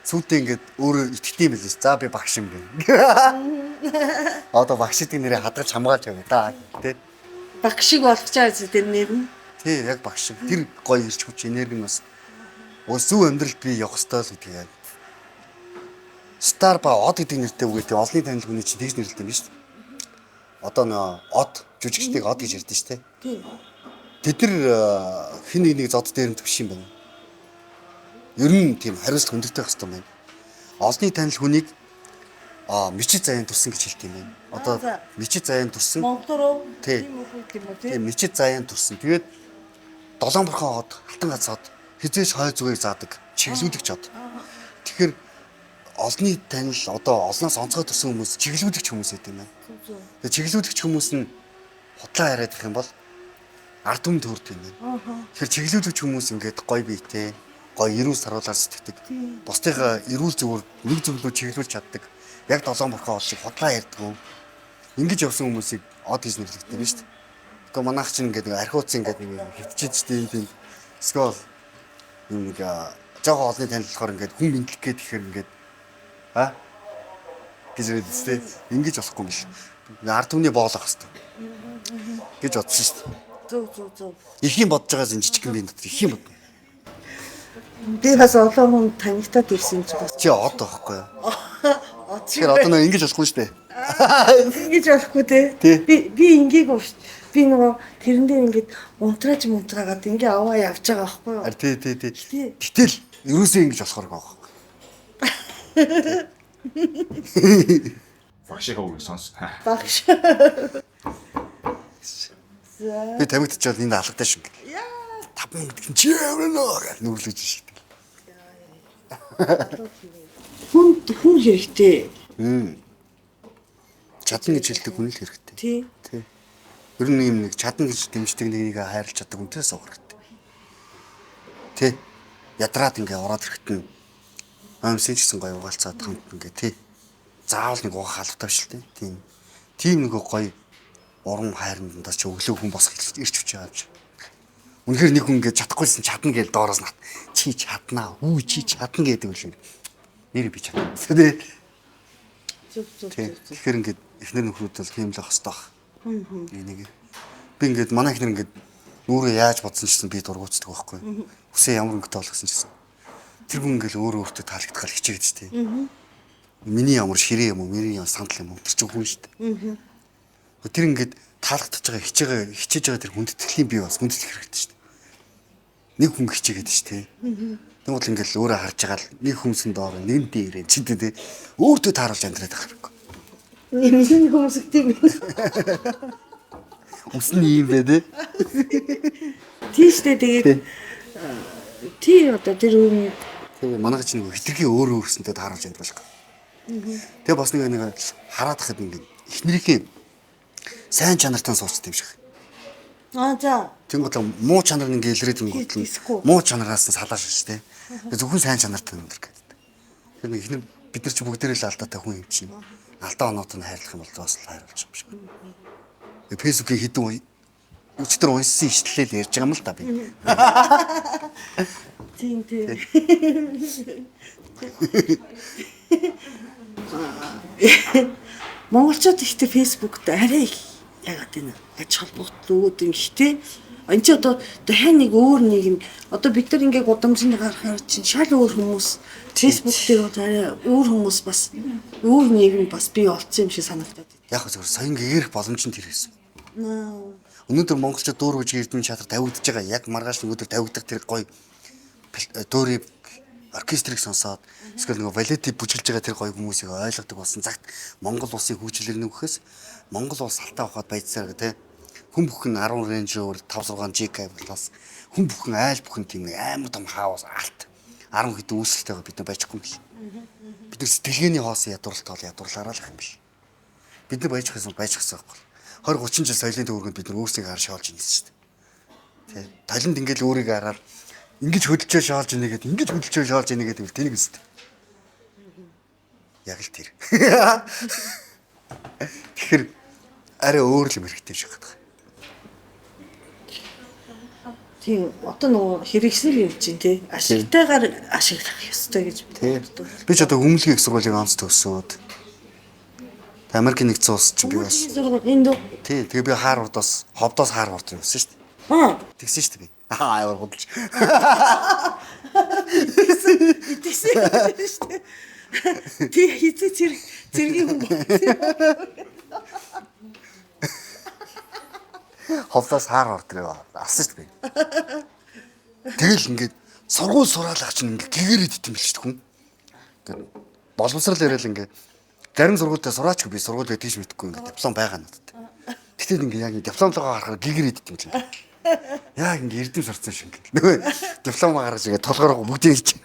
Сүйдээ ингээд өөрөө итгэдэг юм билээ. За би багш юм байна. Одоо багш гэдэг нэрээ хадгалж хамгаалж яваа да тий. Багш шиг болгочоо тэр нэр нь. Тий яг багш шиг. Тэр гоё ирч хүч энерги нь бас өө зөв амьдралд би явах ёстой л гэдэг юм. Стар ба од гэдэг нэртэй үгээд олонний танил хүний чинь тэгж нэрлэдэг юм биш үү? Одоо нөө од жүжигчдийг од гэж ярьдэн шүү дээ. Тийм. Тэд нар хин нэг нэг зод дээр нь төвш юм байна. Ер нь тийм хариуцлага өндөртэй байх хэрэгтэй юм байна. Олонний танил хүнийг мичид заяан төрсөн гэж хэлдэг юм байна. Одоо мичид заяан төрсөн. Монголоор тийм үг юм уу тийм мичид заяан төрсөн. Тэгээд долоон бурхан од, алтан гац од хизээш хой зүгийг заадаг, чиглүүлэгч од. Тэгэхээр олонний танил одоо олноос онцгой төрсөн хүмүүс чиглүүлэгч хүмүүс гэдэг юм байна. Тэгээ чиглүүлэгч хүмүүс нь худлаа яриад их юм бол ард түмэн төрдөг юм байна. Тэгэхээр чиглүүлэгч хүмүүс ингээд гоё биетэй, Гоё эрүүл саруулаар сэтгэдэг. Бусдыгаа эрүүл зөвөр нэг зөвлөө чиглүүлж чаддаг. Яг долоон бурхан ол шиг худлаа ярьдгүй. Ингэж явсан хүмүүсийг од гэж нэрлэгддэг юм шүү дээ. Гэхдээ манайх чинь ингээд нэг архиуц ингээд нэг хөвчиж тийм тийм. Эсвэл юм нэг жоохон олны танил болохоор ингээд хүн мэдлэх гээд ихээр ингээд а гэж ирээд үстэй. Ингэж болохгүй юм биш. Ард түмний боолох хэвээр гэж бодсон шүү дээ. Зөв зөв зөв. Их юм бодож байгаас энэ жижигхэн би дотор их юм бод. Би бас олон хүн танигтаад ирсэн юм чи бас. Чи од байхгүй юу? Од Тэгэхээр одоо нэг ингэж болохгүй шүү дээ. Ингэж болохгүй те. Тий. Би ингийг ууш. Би нөгөө тэрэн дээр ингээд унтрааж мунтраагаад ингээ аваа явж байгаа байхгүй юу? Ари тий тий тий. Тий. Гэтэл ерөөсөө ингэж болохоор байгаа байхгүй. Багшийнхаа үгийг сонс. Багш. За. Би тамигдчихвал энд алгатай шиг. Яа. 5 гэдэг нь чи ямар нөө гэж нүглэж шигдэг. Хүн хүн хэрэгтэй. Чадна гэж хэлдэг хүн л хэрэгтэй. Тий. Тий. Ер нь юм нэг чадна гэж дэмждэг нэг нэг хайрлаж чаддаг хүнтэй суух хэрэгтэй. Тий. Ядраад ингээ ороод ирэхэд нь аимсын ч гэсэн гоё угаалцаад хамт ингээ тий. Заавал нэг угаах албатай биш л тий. Тийм. Тийм нэг гоё урам хайранд дандаа чи өглөө хүн босох ирч хүч авч. Үнэхээр нэг хүн ингээ чадахгүйсэн чадна гэж доороос нат. Чи чаднаа. Үү чи чадна гэдэг үл. Нэр би чадна. Тий. Зөв зөв Тий. зөв. зөв. Тэгэхээр ингээд эхнэр нөхрүүд бол тийм л ах хэвээр байх. Энийг би ингээд манай эхнэр ингээд нүрээ яаж бодсон ч гэсэн би дургуутдаг байхгүй. Үсээ ямар өнгөтэй болгосон ч гэсэн. Тэр хүн ингээд өөрөө өөртөө таалагдах гал хичээгээд ч тий. Миний ямар ширээ юм уу, миний ямар сандал юм уу тэр чинь хүн шүү дээ. Тэр ингээд таалагдж байгаа хичээгээ хичээж байгаа тэр хүндэтгэлийн би бас хүндэтгэх хэрэгтэй шүү дээ. Нэг хүн хичээгээд шүү дээ. Тэгвэл ингээд өөрөө харж байгаа л нэг хүмүүсийн доор нэг дээрээ чи тий тий өөртөө тааруулж амьдраад байх хэрэгтэй. Миний хүмүүс тийм. Үс нь ийм бэ тий. Тий штэ тэгээд тий одоо тэр хүн Тэгээ манайх чинь нөгөө хитрхи өөрөө өөрсөндөө тааруулж амьдрах. Тэгээ бас нэг нэг хараад хахад ингээд эхнэрийнхээ сайн чанартай суучт юм шиг. Аа за. Тэнгүүт муу чанар нь ингээд илрээд ингүүт нь Тийсгүй. муу чанараас нь салааш ш тэ. Тэгээ зөвхөн сайн чанартай өндөр гэдэг. Тэр нэг эхнэр бид нар чи бүгдээрээ л алдаатай хүн юм чинь. Алдаа оноот нь хайрлах юм бол бас л хайруулж юм шиг. Тэгээ фэйсбүүкийн хэдэн өчтөр уншсан ишлэлэл ярьж байгаа юм л да би. Тийм тийм. Монголчууд ихтэй фэйсбүүкт арай их яагаад вэ? Ач холбогдол өгөөд юм ихтэй. Энд чи одоо дахиад нэг өөр нэг юм одоо бид нар ингээ гудамжинд гарахаар чинь шал өөр хүмүүс фэйсбүүк дээр бол арай өөр хүмүүс бас өөр нийгэм бас бий болцсон юм шиг санагдаад байна. Яг зөв соён гэгэрэх боломж нь тэр байсан. Өнөөдөр монголчууд дуур хүч эрдмийн шатар тавигдж байгаа. Яг маргааш өнөөдөр тавигдах тэр гоё дуурийг оркестрийг сонсоод эсвэл нөгөө балетыг бүжиглж байгаа тэр гоё хүмүүсийг ойлгодог болсон цагт Монгол улсын хөгжил ирнэ гэхээс Монгол улс алтаа ухаад баяжсаар гэх тээ. Хүн бүхэн 10 Range Rover 5 6 GK болоос хүн бүхэн айл бүхэн тийм нэг амар том хаус алт 10 хэдэн үүсэлтэйгээ бид нар байчихгүй юм бэл. Бид нар сэтгэлгээний хоосон ядуурлалт бол ядуурлаараа л ах юм бэл. Бид нар баяжих гэсэн баяжих гэсэн байхгүй. 20 30 жил соёлын төвөргөнд бид нар өөрсдийг хар шоолж ийсэн шүү дээ. Тэ. Талент ингээл өөрийгөө хараад ингэж хөдөлжөө шоолж ийнэ гэдэг, ингэж хөдөлжөө шоолж ийнэ гэдэг бол тэнэг үст. Яг л тэр. Тэгэхээр арай өөр л юм хэрэгтэй шиг байна. Тийм одоо нөгөө хэрэгсэл юм чинь тий ашигтайгаар ашиглах ёстой гэж Тий. боддог. Би ч одоо хүмүүлгийн их сургуулийг онц төгсөөд Тэг Америкийн нэгдсэн улс чи би бас Хүмүүс энд үү? тий тэгээ би Харвардаас ховдоос Харвард явсан шүү дээ. Аа. Тэгсэн шүү дээ би. Аа амар худалж. Тэгсэн шүү дээ. Тий хизээ зэрэг зэргийн хүн. Ховдоос Харвард руу авсан шүү дээ. Тэгэл ингээд сургууль сураалах чинь ингээд гэгэрээд идэм бил шүү дээ хүн. Ингээд боловсрал яриад ингээд зарим сургуультай сураач би сургууль байдгийг ч мэдэхгүй ингээд диплом байгаа надад. Гэтэл ингээд яг дипломлогоо харахаар гэгэрээд идэм бил. Яг ингээд эрдэм сурцсан шиг ингээд. Нөгөө дипломоо гаргаж ингээд толгоороо бүгдийг хийж.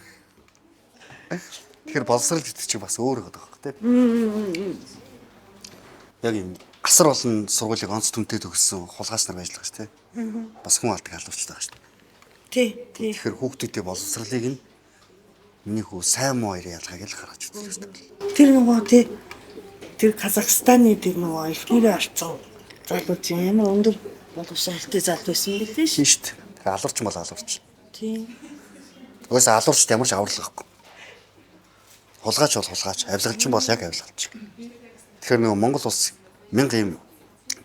Тэгэхээр боловсрал гэдэг чинь бас өөр байгаа байхгүй тийм. Яг юм асар олон сургуулийг онц түнтэй төгссөн хулгайч нар байж л байгаа шүү дээ. Бас хүн алдаг алуурчтай байгаа шүү дээ. Тий, тий. Тэгэхээр хүүхдүүдийн боловсролыг нь миний хүү сайн муу хоёрын ялгааг л гаргаж үзэх хэрэгтэй. Тэр нөгөө тий тэр Казахстаны тэр нөгөө эхнэрээ алдсан залуу чинь ямар өндөр боловсролтой залуу байсан бэлээ Тийм шүү дээ. Тэгэхээр алуурч бол алуурч. Тий. Угаасаа алуурчд ямар ч аврал байхгүй. Хулгайч бол хулгайч, авилгалчин бол яг авилгалч. Тэгэхээр нөгөө Монгол улс мянга юм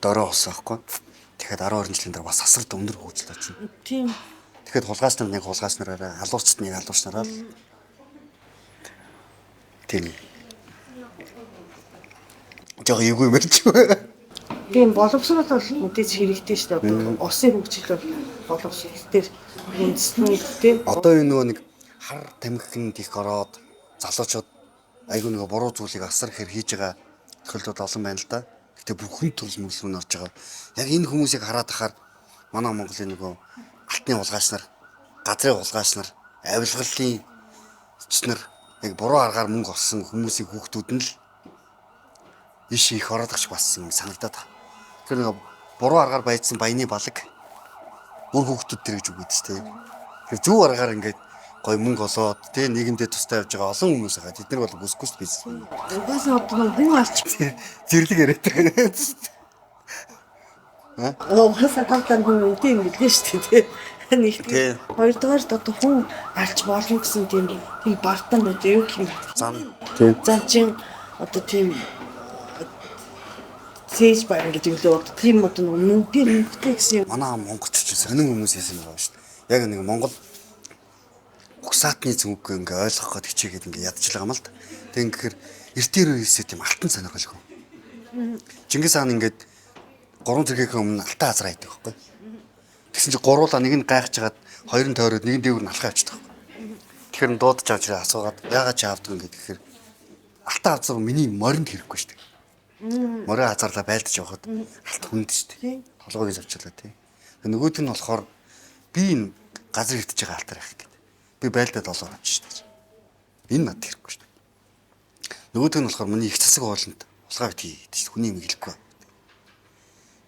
дорой улс байхгүй. Тэгэхээр 10 20 жилийн дараа бас асар өндөр хөгжил очно. Тийм. Тэгэхээр хулгайч нар нэг хулгайч нараараа, алуурчд нэг алуурч нараа л тийм. Жог эвгүй юм ярьж. Тийм, боловсрол бол мэдээж хэрэгтэй шүү дээ. Одоо улсын хөгжил бол боловсрол дээр үндэсний тийм. Одоо энэ нөгөө нэг хар тамхинд их ороод залуучууд айгүй нөгөө буруу зүйлийг асар ихээр хийж байгаа тохиолдол олон байна л да. Гэтэ бүх хүн төрөл мөрлөө нь орж байгаа. Яг энэ хүмүүсийг хараад ахаар манай Монголын нөгөө алтны хулгайч нар, газрын хулгайч нар, авилгалын ч нар яг буруу аргаар мөнгө олсон хүмүүсийн хүүхдүүд нь л иш их ороод ах бас юм санагдаад байна. Тэр нөгөө буруу аргаар баяжсан баяны балаг үр хүүхдүүд төр гэж үг гэдэг чинь. Тэр зөв аргаар ингээд гой мөнгө олоод тий нийгэмдээ тустай явж байгаа олон хүмүүс байгаа. Тэд нар бол бүсгүй шүү бизнес. Угаасаа одоо хүн алч Зэрлэг яриад байгаа. Угаасаа тавтан хүн үнэтэй юм билээ шүү дээ. Нэг Тий. хоёрдугаар одоо хүн алч болно гэсэн тийм тийм бартан одоо юу гэх юм. Зам. Тий. Зан чин одоо тийм цээж байна гэдэг лөө одоо тийм одоо мөнгөтэй мөнгөтэй гэсэн юм. Манай монголч чинь сонин хүмүүс байсан байгаа шүү дээ. Яг нэг Монгол угсаатны зүг ингээ ойлгох гээд хичээгээд ингээ ядчихлаа юм л да. Тэг ингэхээр эртээр үеэсээ тийм алтан сонирхолгүй. Чингис хаан ингээд гурван зэргийн өмнө алтан азраа хийдэг байхгүй. Тэгсэн чинь гуруула нэг нь гайхаж хагаад хоёр нь тойроод нэг нь дээгүүр нь алхаа авчдаг. Тэгэхээр нь дуудаж авч ирээ асуугаад яагаад чи авдаг юм гэхээр алтан азар миний моринд хэрэггүй шүү дээ. Морио азарлаа байлдаж явахад алт хүнд шүү дээ. Толгойг завчлаа тий. Нөгөөд нь болохоор би энэ газар хөвтөж байгаа алтар байх гэдэг. Би байлдаад олоор авчих шүү дээ. Энэ надад хэрэггүй шүү дээ. Нөгөөд нь болохоор миний их засаг хоолнд хулгай битгий гэдэг шүү дээ. Хүний юм хэлэхгүй.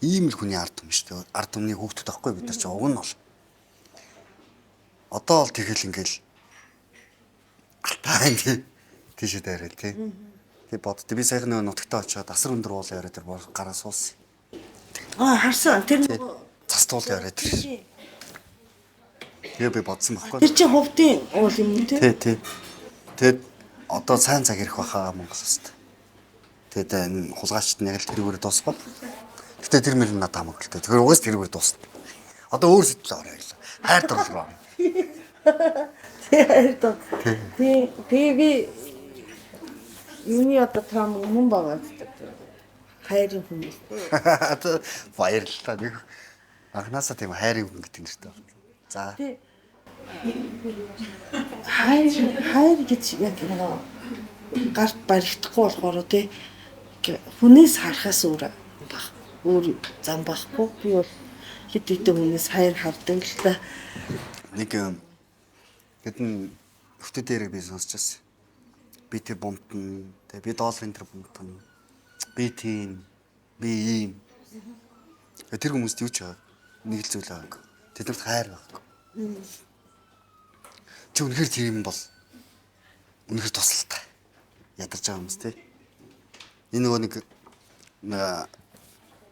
Ийм л хүний ард түмэн шүү дээ. Ард түмний хүүхдүүд байхгүй бид нар чи уг нь бол. Одоо бол тэгэл ингээл алтаа ингээ тийшээ дайрал тий. Тэг бодд. Би саяхан нөгөө нутагтаа очиод асар өндөр уулын орой дээр гараа суусан. Аа харсан. Тэр нөгөө Цас туулын орой дээр. Тэгээ би бодсон байхгүй. Тэр чинь хувдын уул юм тий. Тий, тий. Тэгэд одоо сайн цаг ирэх байхаа Монгол улсад. Тэгэд энэ хулгайчд нь яг л тэрүүгээр дуусгав. Гэтэ тэр мөр надад хамаагүй л дээ. Тэгэхээр угаас тэрүүгээр дуусна. Одоо өөр сэтэл орё гэлээ. Хайр дурлал руу. Тэр доо. Тий, тий би юуны одоо трам өмнө байгаа гэдэг. Хайрын хүмүүс. Баярлалаа. Нэг анханасаа тийм хайрын хүн гэдэг нэртэй байна. За. Тий. Хайр хайр гэж яг нэг гарт баригдахгүй болохоор тий хүнээс харахаас өөр баг. Өөр зам байхгүй. Би бол хэд хэдэн хүнээс хайр хардаг л та. Нэг хэдэн өвтө дээрээ би сонсч байсан. Би тэр бомтон, тэ би долларын тэр бомтон. Би тийм, би ийм. Тэр хүмүүст юу ч байгаа. Нэг л зүйл байгаа. Тэднэрт хайр байхгүй. Чи үнэхээр тийм бол үнэхээр тусалтай. Ядарч байгаа хүмүүс тий. Энэ нөгөө нэг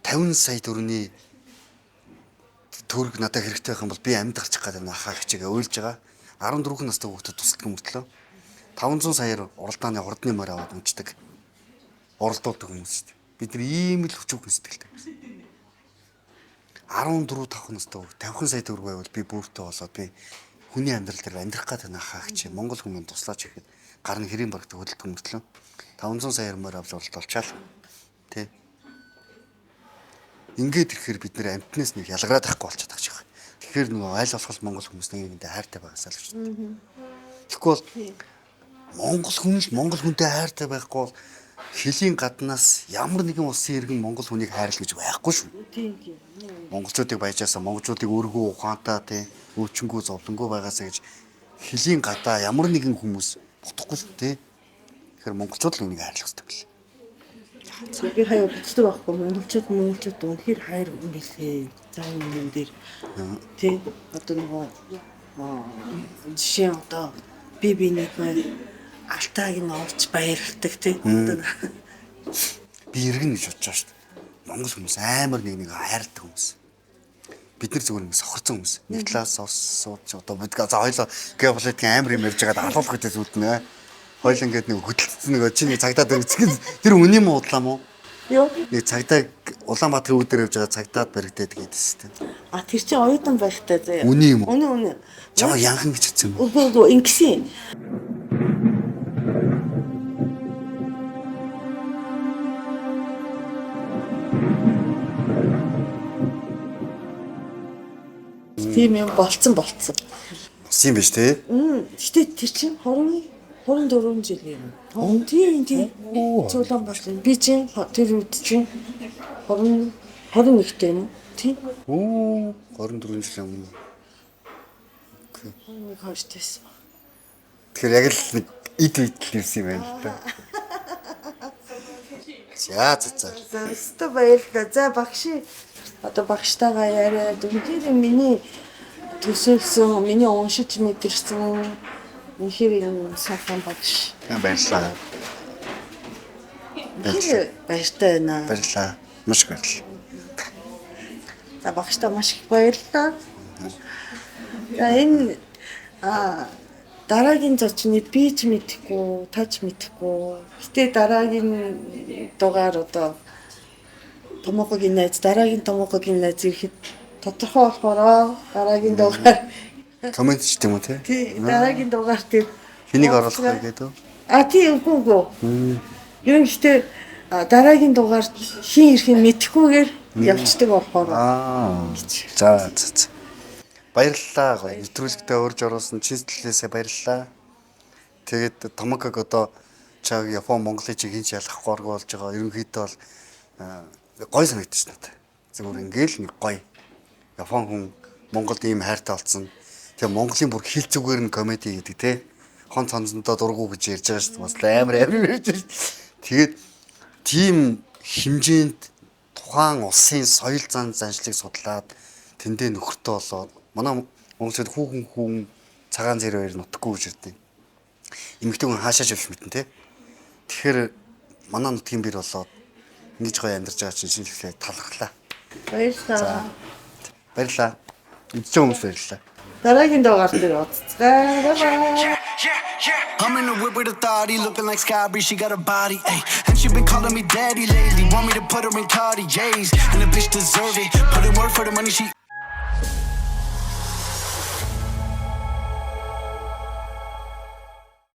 50 сая төгрөгийн төгрөг надад хэрэгтэй байх юм бол би амьд гарчих гэдэг нь ахаа хичээгээ уйлж байгаа. 14 настай хүүхдэд тусалдаг мөртлөө 500 саяар уралдааны хурдны морь аваад унцдаг. Уралдуулдаг хүмүүс шүү дээ. Бид нар ийм л хүчүүхэн сэтгэлтэй хүмүүс. 14 5 настай хүүхд 50 сая төгрөг байвал би бүртээ болоод би хүний амьдрал дээр амьдрах гэдэг нь ахаа хичээ. Монгол хүмүүс туслаач гэхэд гар нь хэрийн барагт хөдөлдөг мөртлөө 500 саяар морь авч уралдуулчаал. Тэ. Ингээд ирэхээр бид нэр амтнаас нэг ялгараад байхгүй болчиход байгаа юм. Тэгэхээр нөгөө аль болох монгол хүмүүс нэг нэгэнтэй хайртай байгаасаа л гэж байна. Тэгэхгүй бол монгол хүн л монгол хүнтэй хайртай байхгүй бол хөлийн гаднаас ямар нэгэн улсын иргэн монгол хүнийг хайрлах гэж байхгүй шүү. Тийм тийм. Монголчуудыг баяжаасаа монголчуудыг өөргөө ухаантай тий өвчнгүү зовлонгүй байгаасаа гэж хөлийн гадаа ямар нэгэн хүмүүс бодохгүй шүү тий. Тэгэхээр монголчууд л үнийг хайрлах хэрэгтэй байл. Би хаяа боддог байхгүй монголчууд үнэхээр хайр юм билээ. Зам юм дээр. Тий. Одоо нөгөө Жишээ нь одоо би бинийхээ алтааг нь олж баярлдаг тий. Би иргэн гэж бодож байгаа шүү дээ. Монгол хүмүүс амар нэг нэг хайрладаг хүмүүс. Бид нар зүгээр нэг сохорцсон хүмүүс. Нэг талаас сууж одоо бид за хоёлоо геополитикийн амар юм ярьж байгаад алуулах гэдэг зүуд нэ. Хоёул ингээд нэг хөдөлцсөн нэг чи нэг цагдаа дэрэгцэн тэр үний юм уудлаа мó? Юу? Нэг цагдаа Улаанбаатарын үүдээр явж байгаа цагдаад баригдаад гэдээс тийм. А тэр чинь оюутан байхдаа заяа. Үний юм уу? Үнэ үнэ. Чамаа янхан гэж хэлсэн юм уу? Үгүй үгүй ингэсэн. Тийм юм болцсон болцсон. Болсон юм биш те. Гэтэ тэр чинь 20 24 жил юм. Тийм тийм. Цулаан болсон. Би чинь тэр үед чинь 20 21-тэй юм уу? Тийм. Оо 24 жил өмнө. 21 хоёрт байсан. Тэгэхээр яг л нэг ид үед л ирсэн юм байна л да. За за за. За өстө баярлалаа. За багш одоо багштайгаа яриад үнэхээр миний төсөөлсөн, миний уншиж мэдэрсэн үнэхээр юм сайхан багш. Баярлалаа. Үнэхээр баяртай байна. Баярлалаа. Маш их баярлалаа. За багштай маш их баярлалаа. За энэ дараагийн зочныг би ч мэдэхгүй, та ч мэдэхгүй. Гэтэ дараагийн дугаар одоо Томокогийн найз, дараагийн Томокогийн найз ирэхэд тодорхой болохоор дараагийн дугаар Коммент ч тийм үү те? тий дараагийн дугаар тэр Хэнийг оруулах вэ гэдэг үү? А тий үгүй үгүй. Ер нь гэтээ дараагийн дугаар хин ирэх нь мэдэхгүйгээр явцдаг болохоор Аа. За за за. Баярлалаа гоё. Нэвтрүүлэгтээ урьж оруулсан чин сэтгэлээсээ баярлалаа. Тэгээд Томоког одоо чаг Япон Монголыг чиг хинч ялахгүй арга болж байгаа. Ерөнхийдөө бол гоё санагдчих надад. Зүгээр ингээл нэг гоё. Япон хүн Монголд ийм хайртай болсон. Тэгээ Монголын бүр хил зүгээр нь комеди гэдэг те. Хон цонцондоо дургу гэж ярьж байгаа шүү дээ. Бас л амар амар ярьж байгаа шүү дээ. Тэгээд тийм хэмжээнд тухайн улсын соёл зан заншлыг судлаад тэндээ нөхөртөө болоод манай монголчууд хүүхэн хүн цагаан зэрэг хоёр нутаггүй гэж ярьдаг. Эмэгтэй хүн хаашаа ч явж мэднэ те. Тэгэхээр манай нутгийн бэр болоод ингэж гоё амьдарч байгаа чинь шинжлэхлээ талархлаа. Баярлалаа. Баярлалаа. Эдсэн хүмүүс баярлалаа. Дараагийн дугаар дээр уулзцгаая. Bye bye. I'm in the whip with authority, looking like Sky Bree, she got a body, ayy. And she been calling me daddy lately, want me to put her in Cartier's, and the bitch deserve it. Put in work for the money she